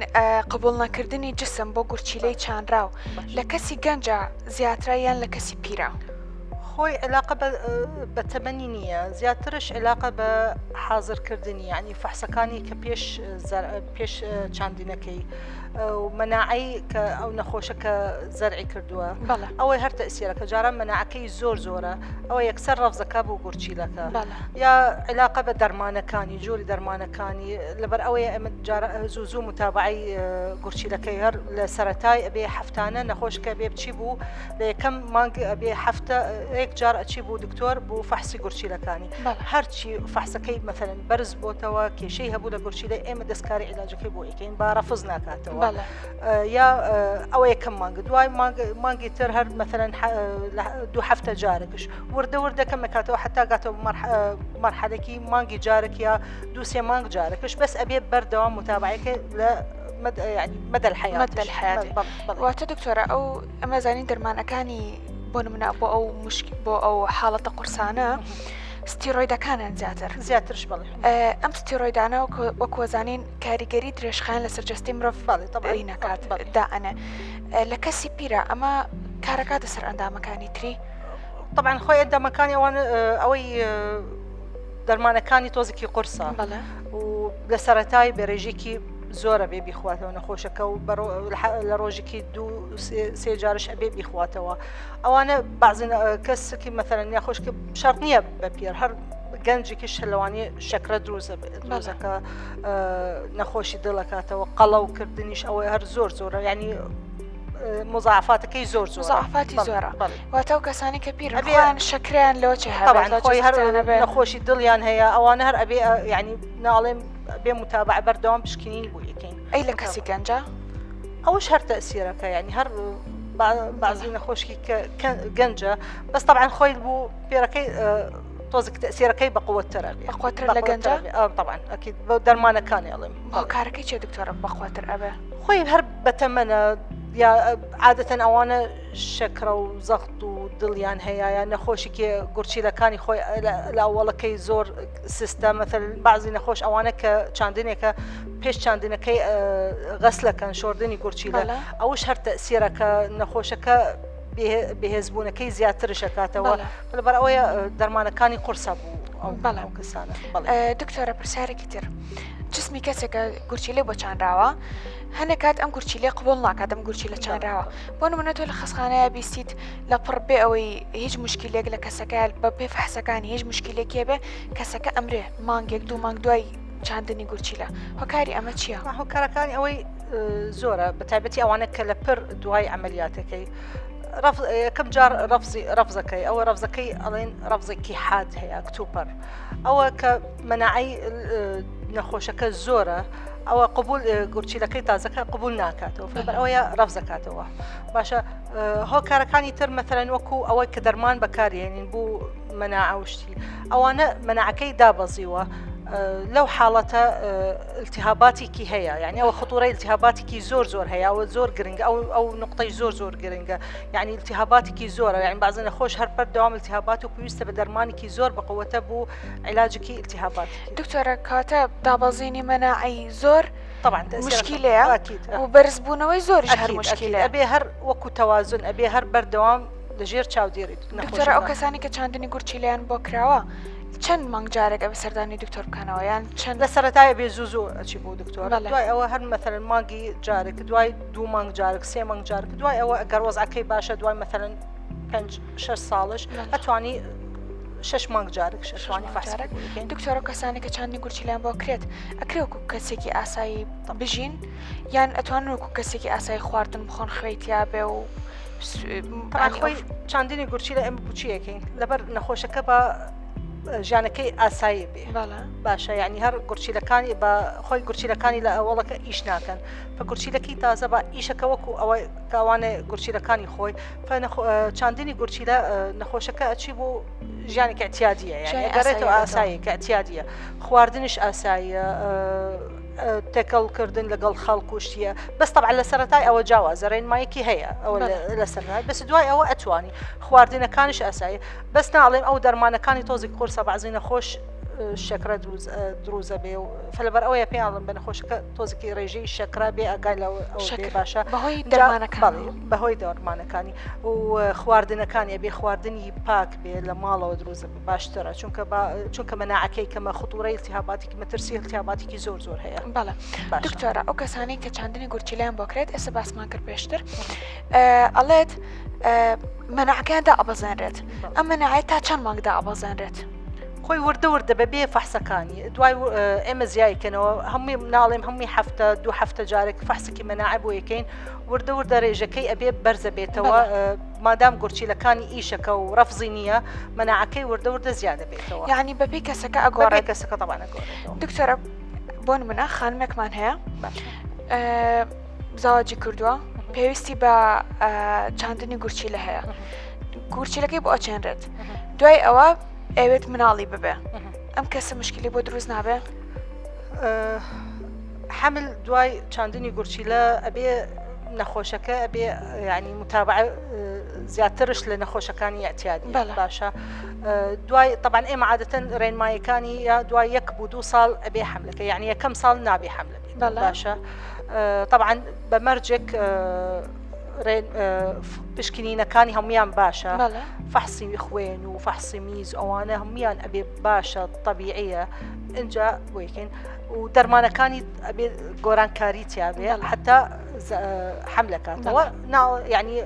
قبوڵ نەکردنی جسم بۆ گورچیلەی چانراو لە کەسی گەنجە زیاترە یان لە کەسی پیرە؟ خۆی علاقە بە تەمەنی نییە زیاترش علاقە بە حاضرکردنی یعنی فەحسەکانی کە پێش پێش چاندنەکەی مەناعەی کە ئەو نەخۆشە کە زەرعی کردووە ئەوەی هەر تەسیرەکە جاران مەناعەکەی زۆر زۆرە ئەوە یەکسەر ڕەفزەکە بوو گورچیلەکە یا علاقە بە دەرمانەکانی جۆری دەرمانەکانی لەبەر ئەوەیە ئەمە زوو زوو متابعی گورچیلەکەی هەر لە سەتای ئەبێ هەفتانە نەخۆشکە بێ بچی بوو لە یەکەم مانگ ئەبێ هەفتە یەک جار ئەچی بوو دکتۆر بۆ فەحسی گورچیلەکانی هەرچی فەحسەکەی مەثلەن بەرز بۆتەوە کێشەی هەبوو لە گورچیلە ئێمە دەستکاری عیلاجەکەی بۆ ئەکەین با ڕەفز ناکاتەوە یا ئەوە یەکەم مانگ دوای مانگی تر هەر مەثلەن دوو هەفتە جارێکش وردە وردە کەم ئەکاتەوە حتا گاتەوە مەرحەلێکی مانگی جارێک یا دوو سێ مانگ جارێکش بەس ئەبێ بەردەوام متابعەکە لە مدى الحياة مدى الحياة واتە دکتۆرە ئەو ئەمە زانین دەرمانەکانی بۆ نمونە بۆ ئەو مشک بۆ ئەو حاڵەتە قورسانە ستیرۆیدەکانیان زیاتر زیاترش بەڵێ ئەم ستیرۆیدانە وەکوەزانین کاریگەری درێژخایەن لەسەر جەستەی مرۆڤ بەڵێ نەکات دائەنێ لە کەسی پیرە ئەمە کارەکاتە سەر ئەندامەکانی تری طبعا خۆی ئەندامەکانی ئەوان ئەوەی دەرمانەکانی تۆزێکی قورسە و لە سەرەتای بەرێژێکی زۆرە بێ بیخواتەوە نەخۆشەکە و لە ڕۆژێکی دوو سێ جارش ئەبێ بیخواتەوە ئەوانە بەعزی کەسێکی مەثەلەن نەخۆشکە شەرت نییە بە پیر هەر گەنجێکیش لەوانەیە شەکرە دروزە دروزەکە نەخۆشی دڵەکاتەوە قەڵەو کردنیش ئەوەی هەر زۆر زۆرە ینی مزاعفاتەکەی زۆر زۆر مزاعفاتی زۆرە واتە و کەسانی کە پیر ئەبیان شەکریان لەوە چێ هەبێت خۆی هەر نەخۆشی دڵیان هەیە ئەوانە هەر ئەبێ ینی ناڵێم بێ متابع بەردەوام پشکنین بۆ یەکەین ئەی لە کەسی گەنجە ئەوش هەر تەسیرەکە ینی هەر بازی نەخۆشی کە گەنجە بەس طبعا خۆی بوو پێرەکەی تۆزێک تەسیرەکەی بەقوەتترە بێ بەقوەتر لە گەنجە طبعا ئەکید بە دەرمانەکانی ئەڵێم هۆکارەکەی چیە دکتۆرە بەقوەتر ئەبێ خۆی هەر بەتەمەنە یا عادەتەن ئەوانە شەکرە و زەخت و دڵیان هەیە یا نەخۆشیکی گورچیلەکانی خۆی لە ئەوەڵەکەی زۆر سستە مەثل بعضی نەخۆش ئەوانە کە چاندنێکە پێش چاندنەکەی غەسلەکەن شۆردنی گورچیلە ئەوش هەر تەسیرەکە نەخۆشەکە بەهێزبوونەکەی زیاترش ئەکاتەوە لەبەر ئەوەیە دەرمانەکانی قورسە بوو ئەو بەڵام کەسانە دکتۆرە پرسیارێکی تر جسمی کەسێکە گورچیلەی بۆ چانراوە هەنێک کات ئەم گورچیلەی قبول ناکات ئەم گورچیلە چانراوە بۆ نمونە تۆ لە خەسخانەیە بیستیت لە پڕ بێ ئەوەی هیچ مشکلێک لە کەسەکە بە پێ فەحسەکانی هیچ مشکلێکێ بێ کەسەکە ئەمرێ مانگێک دوو مانگ دوای چاندنی گورچیلە هۆکاری ئەمە چییە؟ هۆکارەکانی ئەوەی زۆرە بە تایبەتی ئەوانە کە لە پر دوای عملیاتەکەی یەکەم جار ڕەفزی ڕەفزەکەی ئەوە ڕەفزەکەی ئەڵێن ڕەفزێکی حاد هەیە کتوپەر ئەوە کە مەناعی نەخۆشەکە زۆرە ئەوە قبول گورچیلەکەی تازەکە قبول ناکاتەوە فبەر ئەوەیە ڕەفزەکاتەوە باشە هۆکارەکانی تر مەثلەن وەکو ئەوەی کە دەرمان بەکارێنین بوو مەناعە وشتی ئەوانە مەناعەکەی دابەزیوە لەو حاڵەتە التهاباتێکی هەیە یعنی ئەوە خطورەی التهاباتێکی زۆر زۆر هەیە ئەوە زۆر گرنگە ئەو ئەو نقطەی زۆر زۆر گرنگە یعنی التهاباتێکی زۆرە یعنی بەعزە نەخۆش هەر بەردەوام التهابات و پێویستە بە دەرمانێکی زۆر بەقوەتە بوو علاجێکی التهابات دکتۆرە کاتە دابەزینی مەناعەی زۆر طبعا مشکلەیە و بەرزبوونەوەی زۆریش هەر مشکلەیە ئەبێ هەر وەکو تەوازن ئەبێ هەر بەردەوام لەژێر چاودێری دکتۆرە ئەو کەسانی کە چاندنی گورچیلەیان بۆ کراوە چەند مانگ جارێک ئەبێ سەردانی دکتۆر بکەنەوە یان چەند لە سەرەتای بێ زوو زوو ئەچی بۆ دکتۆر دوای ئەوە هەر مەثلەن مانگی جارێک دوای دوو مانگ جارێک سێ مانگ جارێک دوای ئەوە ئەگەر وەزعەکەی باشە دوای مەثلەن پێنج شەش ساڵش ئەتوانی شش مانگ جارێک شەشوانی فارێک دکتۆرە کەسانی کە چاندنی گورچیلیان بۆ کرێت ئەکرێ وەکو کەسێکی ئاسایی بژین یان ئەتوانن وەکو کەسێکی ئاسایی خواردن بخۆن خوێی تیا بێ و خۆی چاندنی گورچیلە ئێمە بچیەکەین لەبەر نەخۆشەکە بە ژیانەکەی ئاسایی بێ باشە یعنی هەر گورچیلەکانی بە خۆی گورچیلەکانی لە ئەوڵەکە ئیش ناکەن بە گورچیلەکەی تازە بە ئیشەکە وەکو ئەوە کاوانێ گورچیلەکانی خۆی چاندنی گورچیلە نەخۆشەکە ئەچی بۆ ژیانێکی اعتیادیە یعنی ئەگەڕێتەوە ئاسایی کە اعتیادیە خواردنیش ئاساییە تێکەڵ کردن لەگەڵ خەڵک و شتیە بەس طبعا لە سەرەتای ئەوە جیاوازە ڕێنمایەکی هەیە ئەوە لە سەرای بەس دوای ئەوە ئەتوانی خواردنەکانیش ئاسایی بەس ناڵێم ئەو دەرمانەکانی تۆزێک قورسە بەعزی نەخۆش. شەکرە دروزە بێ و فلەبەر ئەوەیە پێیان بە نەخۆشەکە تۆزێکی ڕێژەی شەکرە بێ ئەگای لە شەکر باشە بەهۆی دەرمانەکان بەهۆی دەرمانەکانی و خواردنەکانی بێ خواردنی پاک بێ لە ماڵەوە دروزە باشترە چونکە چونکە مەناعەکەی کەمە خطورەی التهاباتێکی مەترسی التهاباتێکی زۆر زۆر هەیە بەڵێ دکتۆرە ئەو کەسانەی کە چاندنی گورچیلیان بۆ کرێت ئێستا باسمان کرد پێشتر ئەڵێت مەناعەکەیان دائەبەزێنرێت ئەم مەناعەیە تا چەند مانگ دائەبەزێنرێت؟ خۆی وردە وردە بە بێ فەحسەکانی دوای ئێمە زیایکەنەوە هەمووی ناڵێم هەمووی هەفتە دوو هەفتە جارێک فەحسێکی مەناعە بۆ یەکەین وردە وردە رێژەکەی ئەبێ بەرزە بێتەوە مادام گورچیلەکانی ئیشەکە و ڕەفزی نییە مەناعەکەی وردە وردە زیادە بێتەوە یعنی بەپێی کەسەکە ئەگۆڕێت کەسەکە تەبان ئەگۆڕێتەوە دکتۆرە بۆ نمونە خانمێکمان هەیە زەواجی کردووە پێویستی بە چاندنی گورچیلە هەیە گورچیلەکەی بۆ ئەچێنرێت دوای ئەوە ئەوێت مناڵی ببێ ئەم کەسە مشکلی بۆ دروست نابێ حمل دوای چاندنی گورچیلە ئەبێ نەخۆشەکە ئەبێ ینی متابعە زیاترش لە نەخۆشەکانی اعتیادی باشە دوای طبعا ئێمە عادەتەن ڕێنمایەکانی یا دوای یەک بوو دو ساڵ ئەبێ حملەکە یعنی یەکەم ساڵ نابێ حملە باشە طبعا بە مەرجێک پشکنینەکانی هەمویان باشە فەحسی خوێن و فەحسی میز ئەوانە هەمویان ئەبێ باشە طبیعیە اینجا بۆیکەین و دەرمانەکانی ئەبێ گۆرانکاری تیاابێ حتا حملەکاتەوە یعنی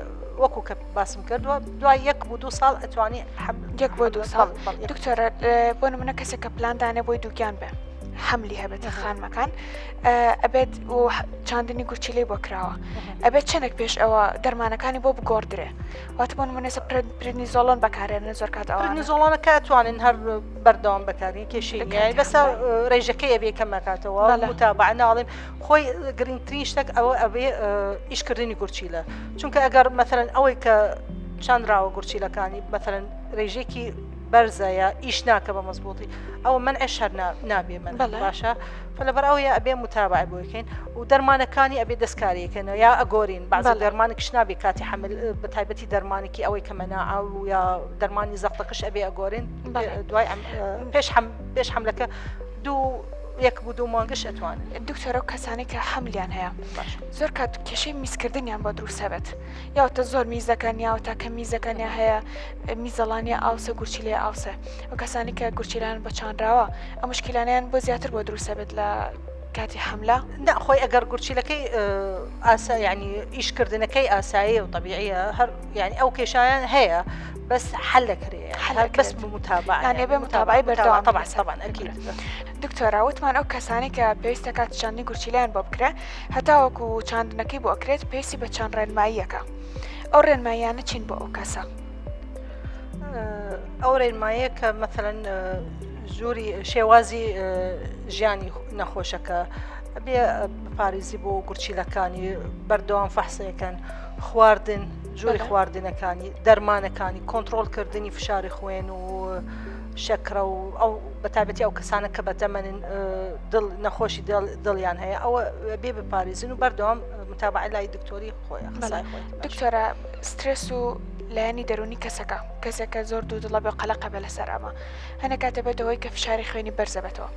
وەکو کە باسم کردووە دوای یەک بۆ دو ساڵ ئەتوانی یەک بۆ دو ساڵ دکتۆرە بۆ نمونە کەسێک کە پلاندانێ بۆی دووگیان بێ حەملی هەبێت خانمەکان ئەبێت و چاندنی گورچیلەی بۆ کراوە ئەبێت چەندێک پێش ئەوە دەرمانەکانی بۆ بگۆڕدرێ واتە بۆ نمونە prednisolone بەکارێنن زۆر کات ئەوە prednisolone ەکە ئەتوانن هەر بەردەوام بەکارین کێشەی نییە بەسە ڕێژەکەی ئەبێ کەمەکاتەوە متابعە ناڵێم خۆی گرنگترین شتێک ئەوە ئەبێ ئیشکردنی گورچیلە چونکە ئەگەر مەثلەن ئەوەی کە چاندراوە گورچیلەکانی مەثلەن ڕێژێکی بەرزە یا ئیش ناکە بە مەزبوطی ئەوە مەنعش هەر نابێ من باشە فلەبەر ئەوەیە ئەبێ متابعە بۆ بکەین و دەرمانەکانی ئەبێ دەستکاریەکەنەوە یا ئەگۆرین بەعزە دەرمانێکش نابێ کاتی حمل بە تایبەتی دەرمانێکی ئەوەی کە مەناعە و یا دەرمانی زەختەکەش ئەبێ ئەگۆرین دوای پێش حەم پێش حملەکە دوو یەک بوو دوو مانگش ئەتوانن. دکتۆر ئەو کەسانەی کە حەملیان هەیە زۆر کات کێشەی میزکردنیان بۆ دروست هەبێت یاوتە زۆر میزەکەن یاوە تا کە میزەکەنیا هەیە میزەڵانیە ئاوسە گورچیلەیە ئاوسە و کەسانی کە گورچیلان بە چانراوە ئەم مشکلانیان بۆ زیاتر بۆ دروست هەبێت لە کاتی حەملە؟ نا خۆی ئەگەر گورچیلەکەی ئاسا یعنی ئیشکردنەکەی ئاسایی و طبیعیە هەر یعنی ئەو کێشایان هەیە بەس حل دەکرێ حل بەس متابعە یعنی بێ متابعەی بەردەوام طبعا طبعا اكيد دکتۆرە وتمان ئەو کەسانی کە پێویستە کات چاندنی گورچیلیان بۆ بکرێ هەتاوەکو چاندنەکەی بۆ ئەکرێت پێویستی بە چەند ڕێنماییەکە ئەو ڕێنماییانە چین بۆ ئەو کەسە؟ ئەو ڕێنماییە کە مەثلەن ژووری شێوازی ژیانی نەخۆشەکە بێ پارێزی بۆ گورچیلەکانی بەردەوام فەحسەکەن خواردن جۆری خواردنەکانی دەرمانەکانی کۆنتترۆلکردنی فشاری خوێن و شەکرە و ئەو بەتابەتی ئەو کەسانە کە بەتەمەنن دڵ نەخۆشی دڵیان هەیە ئەوە بێ بپارێزن و بەردەوام متابعە لای دکتۆری خۆیان دکتۆرە سترێس و لایەنی دەرونی کەسەکە کەسێکە زۆر دوو دڵە بێ قەلەقە بێ لەسەر ئەمە هەنێک کاتە بێتە هۆی کە فشاری خوێنی بەرزە بێتەوە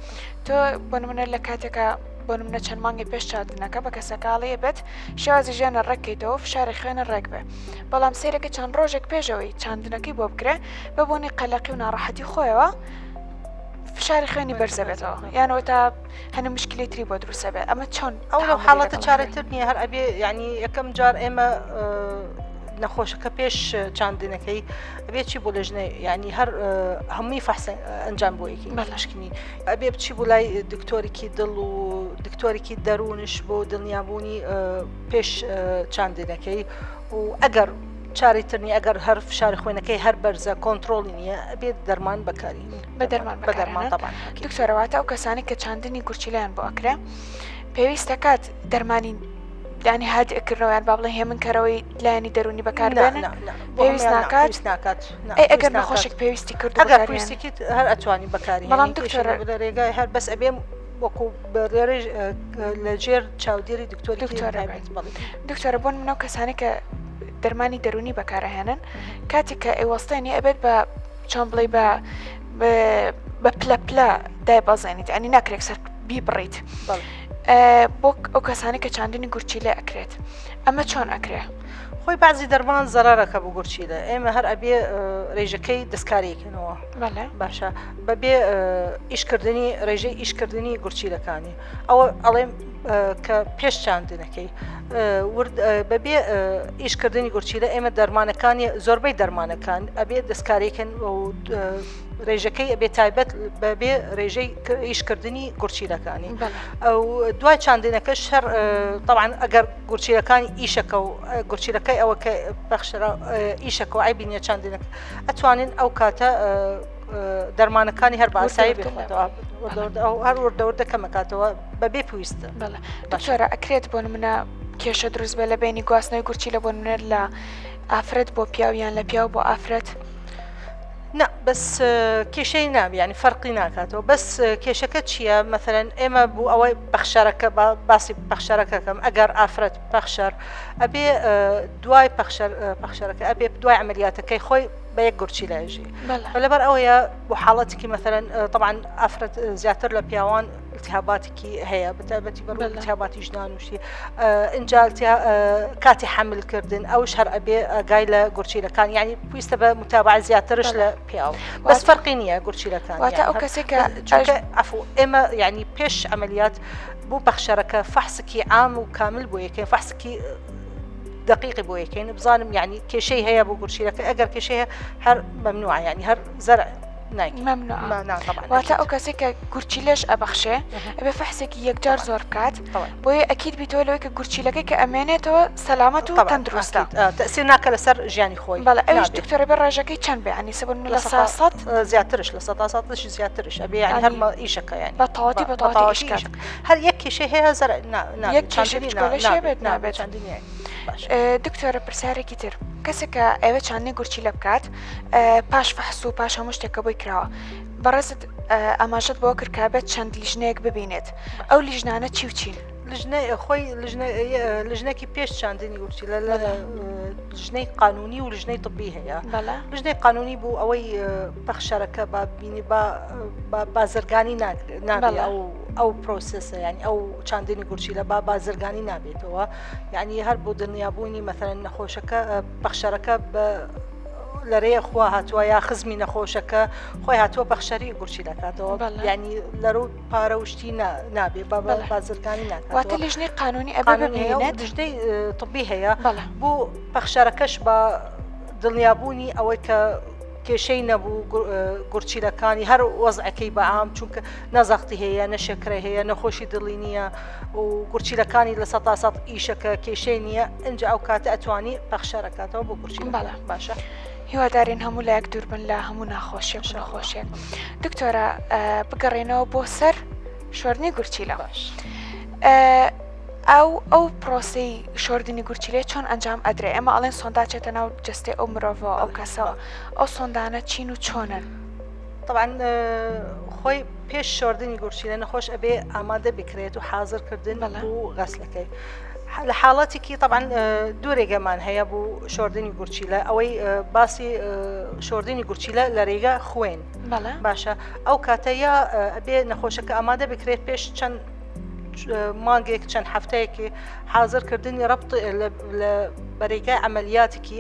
تۆ بۆ نمونە لە کاتێکە بۆ نمونە چەند مانگی پێش چاندنەکە بە کەسەکەڵی بێت شێوازی ژیانە ڕێککەیتەوە فشاری خوێنە ڕێک بێ بەڵام سیرەکە چەند ڕۆژێک پێشەوەی چاندنەکەی بۆ بکرێ بە بۆنی قەلەقی و ناڕەحەتی خۆیەوە فشاری خوێنی بەرزە بێتەوە یانەوە تا هەنە مشکلی تری بۆ دروستە بێ ئەمە چۆن ئەو حاڵەتە چارەتر نییە هەر ئەبێ ینی یەکەم جار ئێمە نەخۆشەکە پێش چاندنەکەی ئەبێ چی بۆ لەژنە ینی هەر هەمووی فەحس ئەنجام بۆ یەکی مەشکنی ئەبێ بچی بۆ لای دکتۆرێکی دڵ و دکتۆرێکی دەروونش بۆ دڵنیابوونی پێش چاندنەکەی و ئەگەر چاری ترنی ئەگەر هەر فشاری خوێنەکەی هەر بەرزە کۆنتترۆلی نییە ئەبێت دەرمان بەکاری بە دەرمان بە دەرمان طبعا دکتۆرەواتە ئەو کەسانی کە چاندنی گورچیلیان بۆ ئەکرێ پێویستە کات دەرمانی یانی هادئکردنەوە یان با بڵێن هێمنکەرەوەی لایەنی دەروونی بەکاربێنن پێویست ناکات ناکات ئەی ئەگەر نەخۆشێک پێویستی کرد ئەگەر پێویستی کرد هەر ئەتوانی بەکاری بەڵام دکتۆر لە ڕێگای هەر بەس ئەبێ وەکو لە ژێر چاودێری دکتۆر دکتۆرە دکتۆرە بۆن منەوە کەسانی کە دەرمانی دەرونی بەکارهێنن کاتێک کە ئەیوەستێنی ئەبێت بە چۆن بڵێ بە بە پلە پلە دایبەزێنیت ئەنی ناکرێک سەر بیبڕیت بۆ ئەو کەسانی کە چاندنی گورچیلە ئەکرێت ئەمە چۆن ئەکرێ؟ خۆی بەعزی دەرمان زەرارەکە بۆ گورچیلە ئێمە هەر ئەبێ ڕێژەکەی دەستکاریکەنەوە باشە بەبێ ئیشکردنی ڕێژەی ئیشکردنی گورچیلەکانی ئەوە ئەڵێم کە پێش چاندنەکەی ورد بەبێ ئیشکردنی گورچیلە ئێمە دەرمانەکانی زۆربەی دەرمانەکان ئەبێ دەستکاریکەن و ڕێژەکەی ئەبێ تایبەت بەبێ ڕێژەی ئیشکردنی گورچیلەکانی ئەو دوای چاندنەکەش هەر طبعا ئەگەر گورچیلەکانی ئیشەکە و گورچیلەکەی ئەوە کە پەخشرا ئیشەکە و عیبی نیە چاندنەکە ئەتوانین ئەو کاتە دەرمانەکانی هەر بە ئاسایی بخۆتەوە هەر وردە وردە کەمەکاتەوە بەبێ پێویستە دکتۆرە ئەکرێت بۆ نمونە کێشە دروست بێ لە بینی گواستنەوەی گورچیلە بۆ نمونە لە ئافرەت بۆ پیاو یان لە پیاو بۆ ئافرەت؟ نا بەس کێشەی نابی ینی فەرقی ناکاتەوە بەس کێشەکە چییە مەثلەن ئێمە بوو ئەوەی پەخشەرەکە باسی پەخشەرەکەکەم ئەگەر ئافرەت پەخشەر ئەبێ دوای پەخشەر پەخشەرەکە ئەبێ دوای عملیاتەکەی خۆی بە یەک گورچی لەژی لەبەر ئەوەیە بۆ حاڵەتێکی مەثلەن طبعا ئافرەت زیاتر لە پیاوان التهاباتێکی هەیە بەتایبەتی بەڕوو التهاباتی ژنان وشی ئینجا کاتی حەملکردن ئەوش هەر ئەبێ ئاگای لە گورچیلەکان یعنی پێویستە بە متابعە زیاترش لە پیاو بەس فەرقی نییە گورچیلەکان واتە ئەو کەسێک کە چونکە عفو ئێمە یعنی پێش عملیات بۆ پەخشەرەکە فەحسکی عام و کامل بۆ یەکەین فەحسکی دقیقی بۆ یەکەین بزانم یعنی کێشەی هەیە بۆ گورچیلەکە ئەگەر کێشەیە هەر ممنوعە یعنی هەر زەرع واتە ئەو کەسێک کە گورچیلەش ئەبەخشێ ئەبێ فەحسێکی یەکجار زۆر بکات بۆیە ئەکید بیتەوە لەوەی کە گورچیلەکەی کە ئەمێنێتەوە سەلامەت و تەندروستە تەسیر ناکە لەسەر ژیانی خۆی بەڵێ ئەویش دکتۆرە بێ ڕێژەکەی چەند بێ ینی سەبن لە سا زیاترش لە سەدا سەدش زیاترش ئەبێ یعنی هەر ئیشەکە یعنی بە تەواوەتی بە تەواوەتی ئیش هەر یەک کێشەی هەیە زەر یەک کێشەی بێت نابێت چەندین دکتۆرە پرسیارێکی تر کەسێک کە ئەوێ چاندنی گورچیلە بکات پاش فەحس و پاش هەموو شتێک کە بۆی کراوە بەڕێزت ئاماژەت بۆ کرد کە بێت چەند لیژنەیەک ببینێت ئەو لیژنانە چی و چین؟ لژنە خۆی لژنێکی پێش چاندنی گورچیلە لە لژنەی قانونی و لژنەی طبی هەیە لژنەی قانونی بوو ئەوەی پەخشەرەکە با بینی با بازرگانی نابێت ئەو ئەو پرۆسسە یعنی ئەو چاندنی گورچیلە با بازرگانی نابێتەوە یعنی هەر بۆ دڵنیابوونی مەثلەن نەخۆشەکە پەخشەرەکە بە لە رێ خوا هاتووە یا خزمی نەخۆشەکە خۆی هاتووە پەخشەری گورچی دەکاتەوە ینی لە روو پارە وشتی نابێ بە بازرگانی ناکات واتە لیژنەی قانونی ئەبێ ببینێت لیژنەی طبی هەیە بۆ پەخشەرەکەش بە دڵنیابوونی ئەوەی کە کێشەی نەبوو گورچیلەکانی هەر وەزعەکەی بەعام چونکە نەزەختی هەیە نە شەکرە هەیە نەخۆشی دڵی نییە و گورچیلەکانی لە سەتا سەد ئیشەکە کێشەی نییە ئینجا ئەو کاتە ئەتوانی پەخشەرەکاتەوە بۆ گورچیلە بەڵێ باشە هیوادارین هەموو لایەک دوور بن لە هەموو ناخۆشیەک و نەخۆشیەک دکتۆرە بگەڕێنەوە بۆ سەر شۆردنی گورچیلە باش ئەو ئەو پرۆسی شۆردنی گورچیلەیە چۆن ئەنجام ئەدرێ ئێمە ئەڵێن سۆندا چێتە ناو جستێ ئەو مرۆڤەوە ئەو کەسەوە ئەو سۆندانە چین و چۆنن؟ طبعا خۆی پێش شۆردنی گورچیلە نەخۆش ئەبێ ئامادە بکرێت و حاضر کردن بۆ غەسلەکەی لە حاڵەتێکی طبعا دوو رێگەمان هەیە بۆ شۆردنی گورچیلە ئەوەی باسی شۆردنی گورچیلە لە رێگە خوێن باشە ئەو کاتە یا ئەبێ نەخۆشەکە ئامادە بکرێت پێش چەند مانگێک چەند هەفتەیەکی حاضرکردنی ڕبط لە بەرێگای عملیاتێکی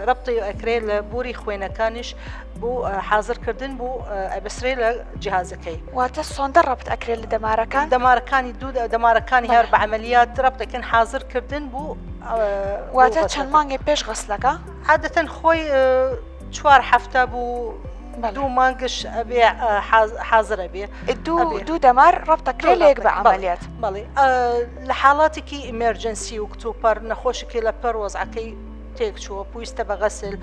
ڕبطی ئەکرێت لە بوری خوێنەکانیش بۆ حازرکردن بۆ ئەبەسرێ لە جیهازەکەی. واتە سۆندە ڕەبت ئەکرێت لە دەمارەکان؟ دەمارەکانی دوو دەمارەکانی هەر بە عەمەلیات ڕەبت دەکەن حازرکردن بۆ واتە چەند مانگێ پێش غەسلەکە؟ عادەتەن خۆی چوار هەفتە بوو دوو مانگش ئەبێ حازر ئەبێ دوو دەمار ڕەبت ئەکرێ لە یەک بە عەمەلیات. بەڵێ لە حاڵاتێکی emergency و کتوپەر نەخۆشێکی لە پەر وەزعەکەی تێکچووە پویستە بە غەسل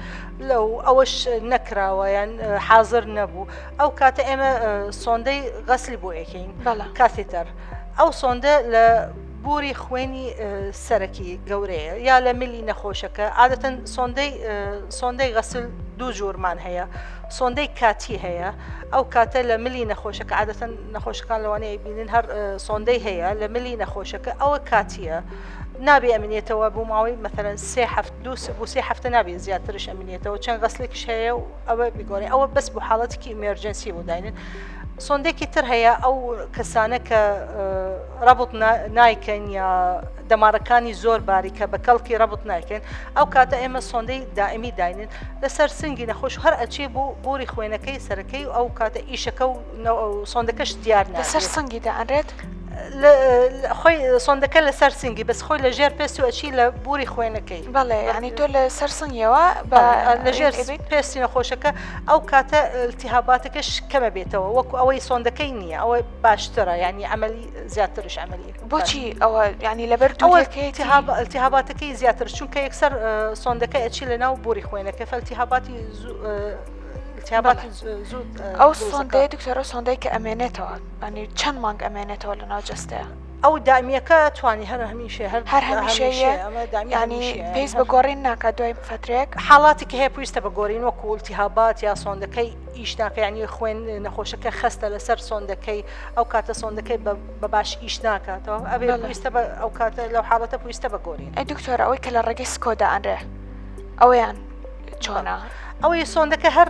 لەو ئەوەش نەکراوە یان حاضر نەبوو ئەو کاتە ئێمە سۆندەی غەسلی بۆ یەکەین catheter ئەو سۆندە لە بوری خوێنی سەرەکی گەورەیە یا لە ملی نەخۆشەکە عادەتەن سۆندەی سۆندەی غەسل دوو جۆرمان هەیە سۆندەی کاتی هەیە ئەو کاتە لە ملی نەخۆشەکە عادەتەن نەخۆشەکان لەوانەیە بینن هەر سۆندەی هەیە لە ملی نەخۆشەکە ئەوە کاتیە. نابێ ئەمنێتەوە بۆ ماوەی مەثەلەن سێ هەفت دوو بۆ سێ هەفتە نابێ زیاترش ئەمنێتەوە چەند غەسلێکیش هەیە و ئەوە بیگۆڕێ ئەوە بەس بۆ حاڵەتێکی emergency بۆ داینن سۆندێکی تر هەیە ئەو کەسانە کە ڕەبط نایکەن یا دەمارەکانی زۆر باریکە بە کەڵکی ڕەبط نایکەن ئەو کاتە ئێمە سۆندەی دائمی داینن لەسەر سنگی نەخۆش هەر ئەچێ بۆ بۆری خوێنەکەی سەرەکەی و ئەو کاتە ئیشەکە و سۆندەکەش دیار لەسەر سنگی دائەنرێت؟ خۆی سۆندەکە لەسەر سنگی بەس خۆی لە ژێر پێست و ئەچی لە بوری خوێنەکەی. بەڵێ یعنی تۆ لە سەر سنگیەوە بە لە ژێر پێستی نەخۆشەکە ئەو کاتە التهاباتەکەش کەمە بێتەوە وەکو ئەوەی سۆندەکەی نییە ئەوە باشترە یعنی عملی زیاترش عملی بۆچی ئەوە یعنی لەبەر دووەکەی التهاباتەکەی زیاتر چونکە یەکسەر سۆندەکە ئەچی لە ناو بوری خوێنەکە فالتهاباتی التهاباتی زوو ئەو سۆندەیە دکتۆر ئەو سۆندەی کە ئەمێنێتەوە ینی چەند مانگ ئەمێنێتەوە لە ناو جەستەیە؟ ئەو دائمیەکە توانی هەر هەمیشە هەر هەر هەمیشەیە ینی پێویست بە گۆڕین ناکات دوای فترێک حاڵاتی کە هەیە پێویستە بە گۆرین وەکو التهابات یا سۆندەکەی ئیش ناکە ینی خوێن نەخۆشەکە خەستە لەسەر سۆندەکەی ئەو کاتە سۆندەکەی بە باش ئیش ناکاتەوە ئەبێ پێویستە بە ئەو کاتە لەو حاڵەتە پێویستە بە گۆرین. ئەی دکتۆر ئەوەی کە لە ڕێگەی سکۆ دائەنرێ ئەوەیان چۆنە؟ ئەوەی سۆندەکە هەر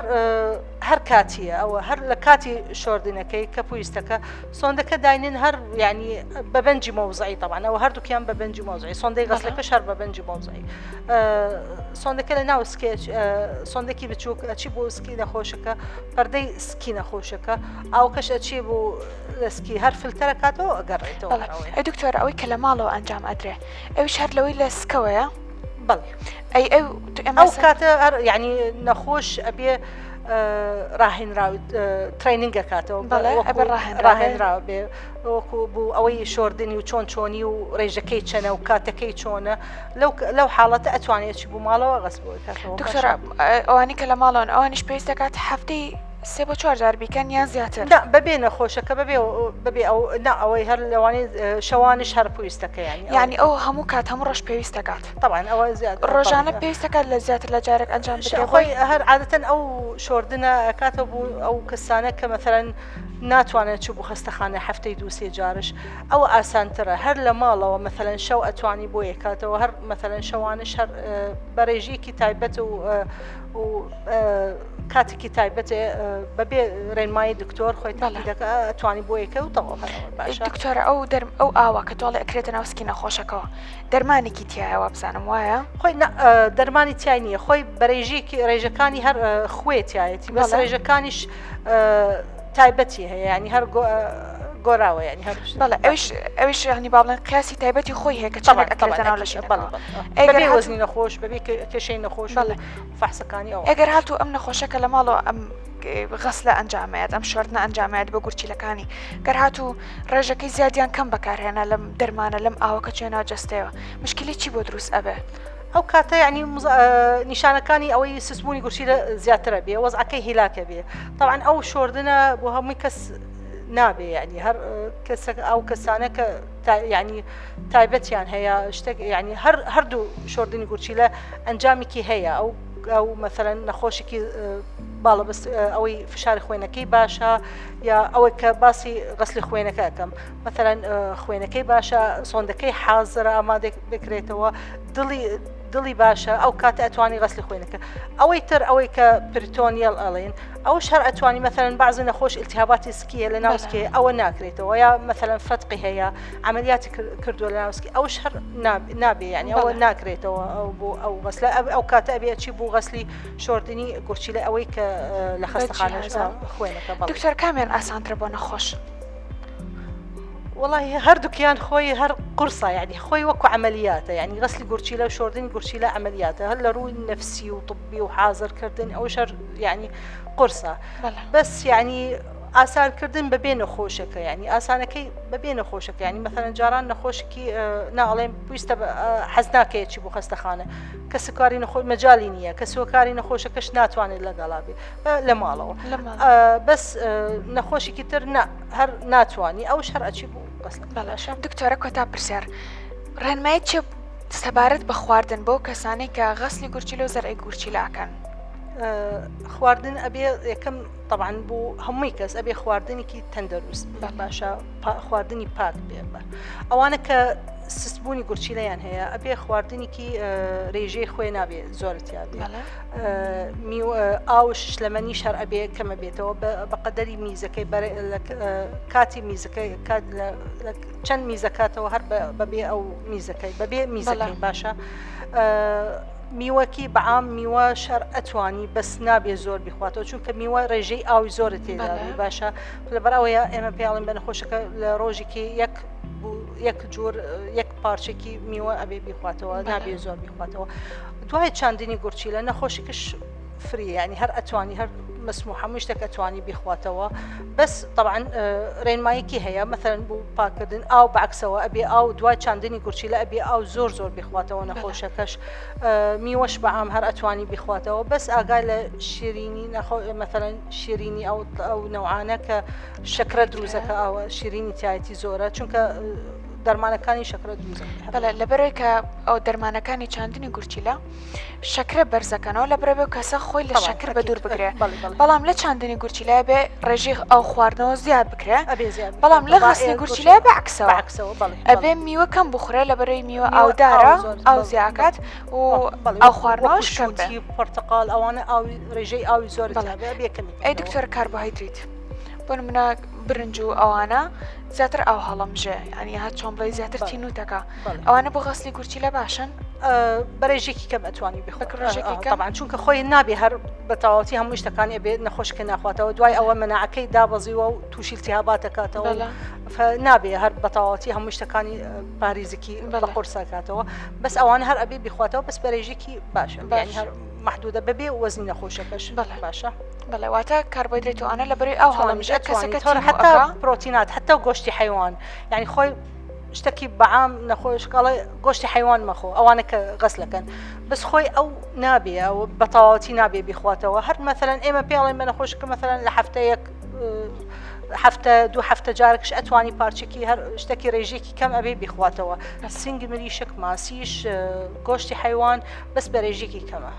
هەر کاتیە ئەوە هەر لە کاتی شۆردنەکەی کە پویستەکە سۆندەکە داینن هەر ینی بە بەنجی مەوزعی تەوانەوە هەردووکیان بە بەنجی مەوزعی سۆندەی غەسلەکەش هەر بە بەنجی مەوزعی سۆندەکە لە ناو سکێچ سۆندێکی بچووک ئەچی بۆ سکی نەخۆشەکە پەردەی سکی نەخۆشەکە ئاوکەش ئەچی بۆ لە سکی هەر فلتەرە کاتەوە ئەگەڕێتەوە ئەی دکتۆر ئەوەی کە لە ماڵەوە ئەنجام ئەدرێ ئەویش هەر لەوەی لە سکەوەیە؟ بەڵێ ئەی ئەو ئەو کاتە هەر یعنی نەخۆش ئەبێ ڕاهێنراو training ئەکاتەوە ڕاهێنراو بێ وەکو بوو ئەوەی شۆردنی و چۆن چۆنی و ڕێژەکەی چەنە و کاتەکەی چۆنە لەو لەو حاڵەتە ئەتوانێت چی بوو ماڵەوە غەسل دکتۆر ئەوانی کە لە ماڵەوەن ئەوانیش پێویست دەکات هەفتەی سێ بۆ چوار جار بیکەن یان زیاتر؟ نا بەبێ نەخۆشەکە بەبێ بەبێ ئەو نا ئەوەی هەر لەوانەیە شەوانیش هەر پێویستەکە یانی یانی ئەو هەموو کات هەموو ڕۆژ پێویست دەکات؟ تەبعەن ئەوە زیاد ڕۆژانە پێویست دەکات لە زیاتر لە جارێک ئەنجام بدرێت خۆی هەر عادەتەن ئەو شۆردنە ئەکاتەوە بۆ ئەو کەسانە کە مەسەلەن ناتوانن چوو بۆ خەستەخانە هەفتەی دوو سێ جارش ئەوە ئاسانترە هەر لە ماڵەوە مەسەلەن شەو ئەتوانی بۆ یەکاتەوە هەر مەسەلەن شەوانش هەر بە ڕێژەیەکی تایبەت و و کاتێکی تایبەت بەبێ ڕێنمایی دکتۆر خۆی تاقی دەکا ئەتوانی بۆ یەکە و تەواو هەر ئەوە باشە. دکتۆرە ئەو دەرم ئەو ئاوە کە تۆڵێ ئەکرێتە ناو سکی نەخۆشەکەوە دەرمانێکی تایە وابزانم وایە؟ خۆی نا دەرمانی تای نییە خۆی بەرێژەیەکی ڕێژەکانی هەر خوێ تایەتی بەس ڕێژەکانیش تایبەتی هەیە ینی هەر گۆراوە ینی هەر بەڵێ ئەوش ئەوش ینی با بڵێن قیاسی تایبەتی خۆی هەیە کە چەندێک ئەکرێتە ناو لەشی بەڵێ بەبێ وەزنی نەخۆش بەبێ کێشەی نەخۆش بەڵێ فەحسەکانی ئەوە. ئەگەر هاتوو ئەم نەخۆشە کە لە ماڵەوە ئەم غەسلە ئەنجامەیەت ئەم شۆردنە ئەنجامەیەت بە گورچیلەکانی گەر هاتوو ڕێژەکەی زیادیان کەم بەکارهێنا لەم دەرمانە لەم ئاوە کە چێ ناو جەستەیەوە مشکلی چی بۆ دروست ئەبێ؟ ئەو کاتە یعنی نیشانەکانی ئەوەی سستبوونی گورچیلە زیاترە بێ وەزعەکەی هیلاکە بێ تەبعەن ئەو شۆردنە بۆ هەمووی کەس نابێ یعنی هەر کەسەک ئەو کەسانە کە یعنی تایبەتیان هەیە شتێک یعنی هەر هەردوو شۆردنی گورچیلە ئەنجامێکی هەیە ئەو ئەو مەسەلەن نەخۆشێکی باڵە بەس ئەوەی فشاری خوێنەکەی باشە یا ئەوەی کە باسی غەسلی خوێنەکە ئەەکەم مەسەلەن خوێنەکەی باشە سۆندەکەی حازرە ئامادە بکرێتەوە دڵی دڵی باشە ئەو کاتە ئەتوانی غەسلی خوێنەکە ئەوەی تر ئەوەی کە peritoneal ئەڵێن ئەوش هەر ئەتوانی مەسەلەن بەعزی نەخۆش التهاباتی سکیە لە ناوسکێ ئەوە ناکرێتەوە یا مەسەلەن فتقی هەیە عملیاتی کردووە لە ناوسکی ئەوش هەر نابێ یعنی ئەوە ناکرێتەوە ئەو بۆ ئەو غەسلە ئەو کاتە ئەبێ چی بۆ غەسلی شۆردنی گورچیلە ئەوەی کە لە خەستەخانە خوێنەکە دکتۆر کامیان ئاسانترە بۆ نەخۆش؟ وەڵاهی هەردووکیان خۆی هەر قورسە یعنی خۆی وەکو عملیاتە یعنی غەسلی گورچیلە و شۆردنی گورچیلە عملیاتە هەر لە ڕووی نەفسی و طبی و حازرکردن ئەوش هەر یعنی قورسە بەس یعنی ئاسانکردن بەبێ نەخۆشەکە یعنی ئاسانەکەی بەبێ نەخۆشەکە ینی مەثلەن جاران نەخۆشکی ناڵێن پویستە حەز ناکەیە چی بۆ خەستەخانە کەسوکاری نەخۆ مەجای نییە کەسوکاری نەخۆشەکەش ناتوانێت لەگەڵا بێ لە ماڵەوە بەس نەخۆشێکی تر هەر ناتوانی ئەوش هەر ئەچی بوو بەڵێ دکتۆرە کۆتا پرسیار ڕێنمایی چی سەبارەت بە خواردن بۆ کەسانی کە غەسلی گورچیلە و زەرعی گورچیلاکەن خواردن ئەبێ یەکەم طبعا بۆ هەمووی کەس ئەبێ خواردنێکی تەندروست باشە خواردنی پاک بێ ئەوانە کە سستبوونی گورچیلەیان هەیە ئەبێ خواردنێکی رێژەی خوێ نابێ زۆر تیا بێ ئاو شلەمەنیش هەر ئەبێ کەمە بێتەوە بە قەدەری میزەکەی کاتی میزەکەی کات چەند میزەکاتەوە هەر بەبێ ئەو میزەکەی بەبێ میزەکەی باشە. میوەکی بەعام میوە شەر ئەتوانی بەس نابێ زۆر بیخواتەوە چونکە میوە ڕێژەی ئاوی زۆرە تێدا باشە لەبەر ئەوەیە ئێمە پێڵین بە نەخۆشەکە لە ڕۆژێکی یەک یەک جۆر یەک پارچێکی میوە ئەبێ بیخواتەوە نابێ زۆر بیخواتەوە دوای چاندنی گورچیلە نەخۆشیکش فری ینی هەر ئەتوانی هەر مەسموح هەموو شتێک ئەتوانی بیخواتەوە بەس طبعا ڕێنمایەکی هەیە مەثلەن بۆ پاکردن ئاو بەعکسەوە ئەبێ ئاو دوای چاندنی گورچیلە ئەبێ ئاو زۆر زۆر بیخواتەوە نەخۆشەکەش میوەش بەعام هەر ئەتوانی بیخواتەوە بەس ئاگای لە شیرینی نەخۆ مەثلەن شیرینی ئەو ئەو نەوعانە کە شەکرە دروزەکە ئەوە شیرینی تایەتی زۆرە چونکە دەرمانەکانی شەکرە دروزە بەڵێ لەبەرەوەی کە ئەو دەرمانەکانی چاندنی گورچیلە شەکرە بەرزەکەنەوە لە برەبێ کەسە خۆی لە شەکر بە دوور بگرێ بەڵام لە چاندنی گورچیلە بێ ڕێژی ئەو خواردنەوە زیاد بکرێ بەڵام لە غەسلی گورچیلە بە عکسەوە ئەبێ میوە کەم بخورێ لە بەرەی میوە ئاودارە ئاو زیاکات و ئەو خواردنەوەش کەم بێ. پرتەقال ئەوانە ئاوی ڕێژەی ئاوی زۆر ئەی دکتۆر کاربۆهایدریت بۆ نمونە برنج و ئەوانە زیاتر ئاو هەڵەمژێ ینی هەر چۆن بڵێ زیاتر تینوتەکە ئەوانە بۆ غەسلی گورچیلە باشن؟ بەرێژێکی کەم ئەتوانی بخۆڕێژێکی چونکە خۆی نابێ هەر بە تەواوەتی هەموو شتەکانی ئەبێ نەخۆشکە ناخواتەوە دوای ئەوە مەناعەکەی دابەزیوە و تووشی التهاباتەکاتەوە نابێ هەر بە تەواوەتی هەموو شتەکانی پاریزکی بە قورسەکاتەوە بەس ئەوان هەر ئەبێ بیخواتەوە بەس بەرێژێکی باشە هەر محدودە بەبێ وەزنی نەخۆشەکەش باشە. بەڵێ واتە کاربۆهیدرێت و ئەوانە لە بەرەی ئاو هەڵەمژێ کەسەکە تۆر حتا پرۆتینات حتا گۆشتی حیوان یعنی خۆی شتێکی بەعام نەخۆش کاڵێ گۆشتی حیوان مەخۆ ئەوانە کە غەسلەکەن بەس خۆی ئەو نابێ ئەو بە تەواوەتی نابێ بیخواتەوە هەر مەثلەن ئێمە پێڵێن بە نەخۆشکە مەثلەن لە هەفتەیەک هەفتە دوو هەفتە جارێکش ئەتوانی پارچێکی هەر شتێکی ڕێژێکی کەم ئەبێ بیخواتەوە سنگی مریشک ماسیش گۆشتی حیوان بەس بەرێژێکی کەمە.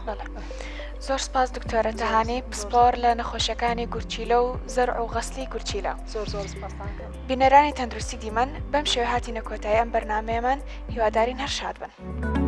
زۆر سپاس دکتۆرە تەهانی پسپۆر لە نەخۆشیەکانی گورچیلە و زەرع و غەسلی گورچیلە. زۆر زۆر سپاستان کەم. بینەرانی تەندروستی دیمەن بەم شێوە هاتینە کۆتایی ئەم بەرنامەیەمان هیوادارین هەر شاد بن.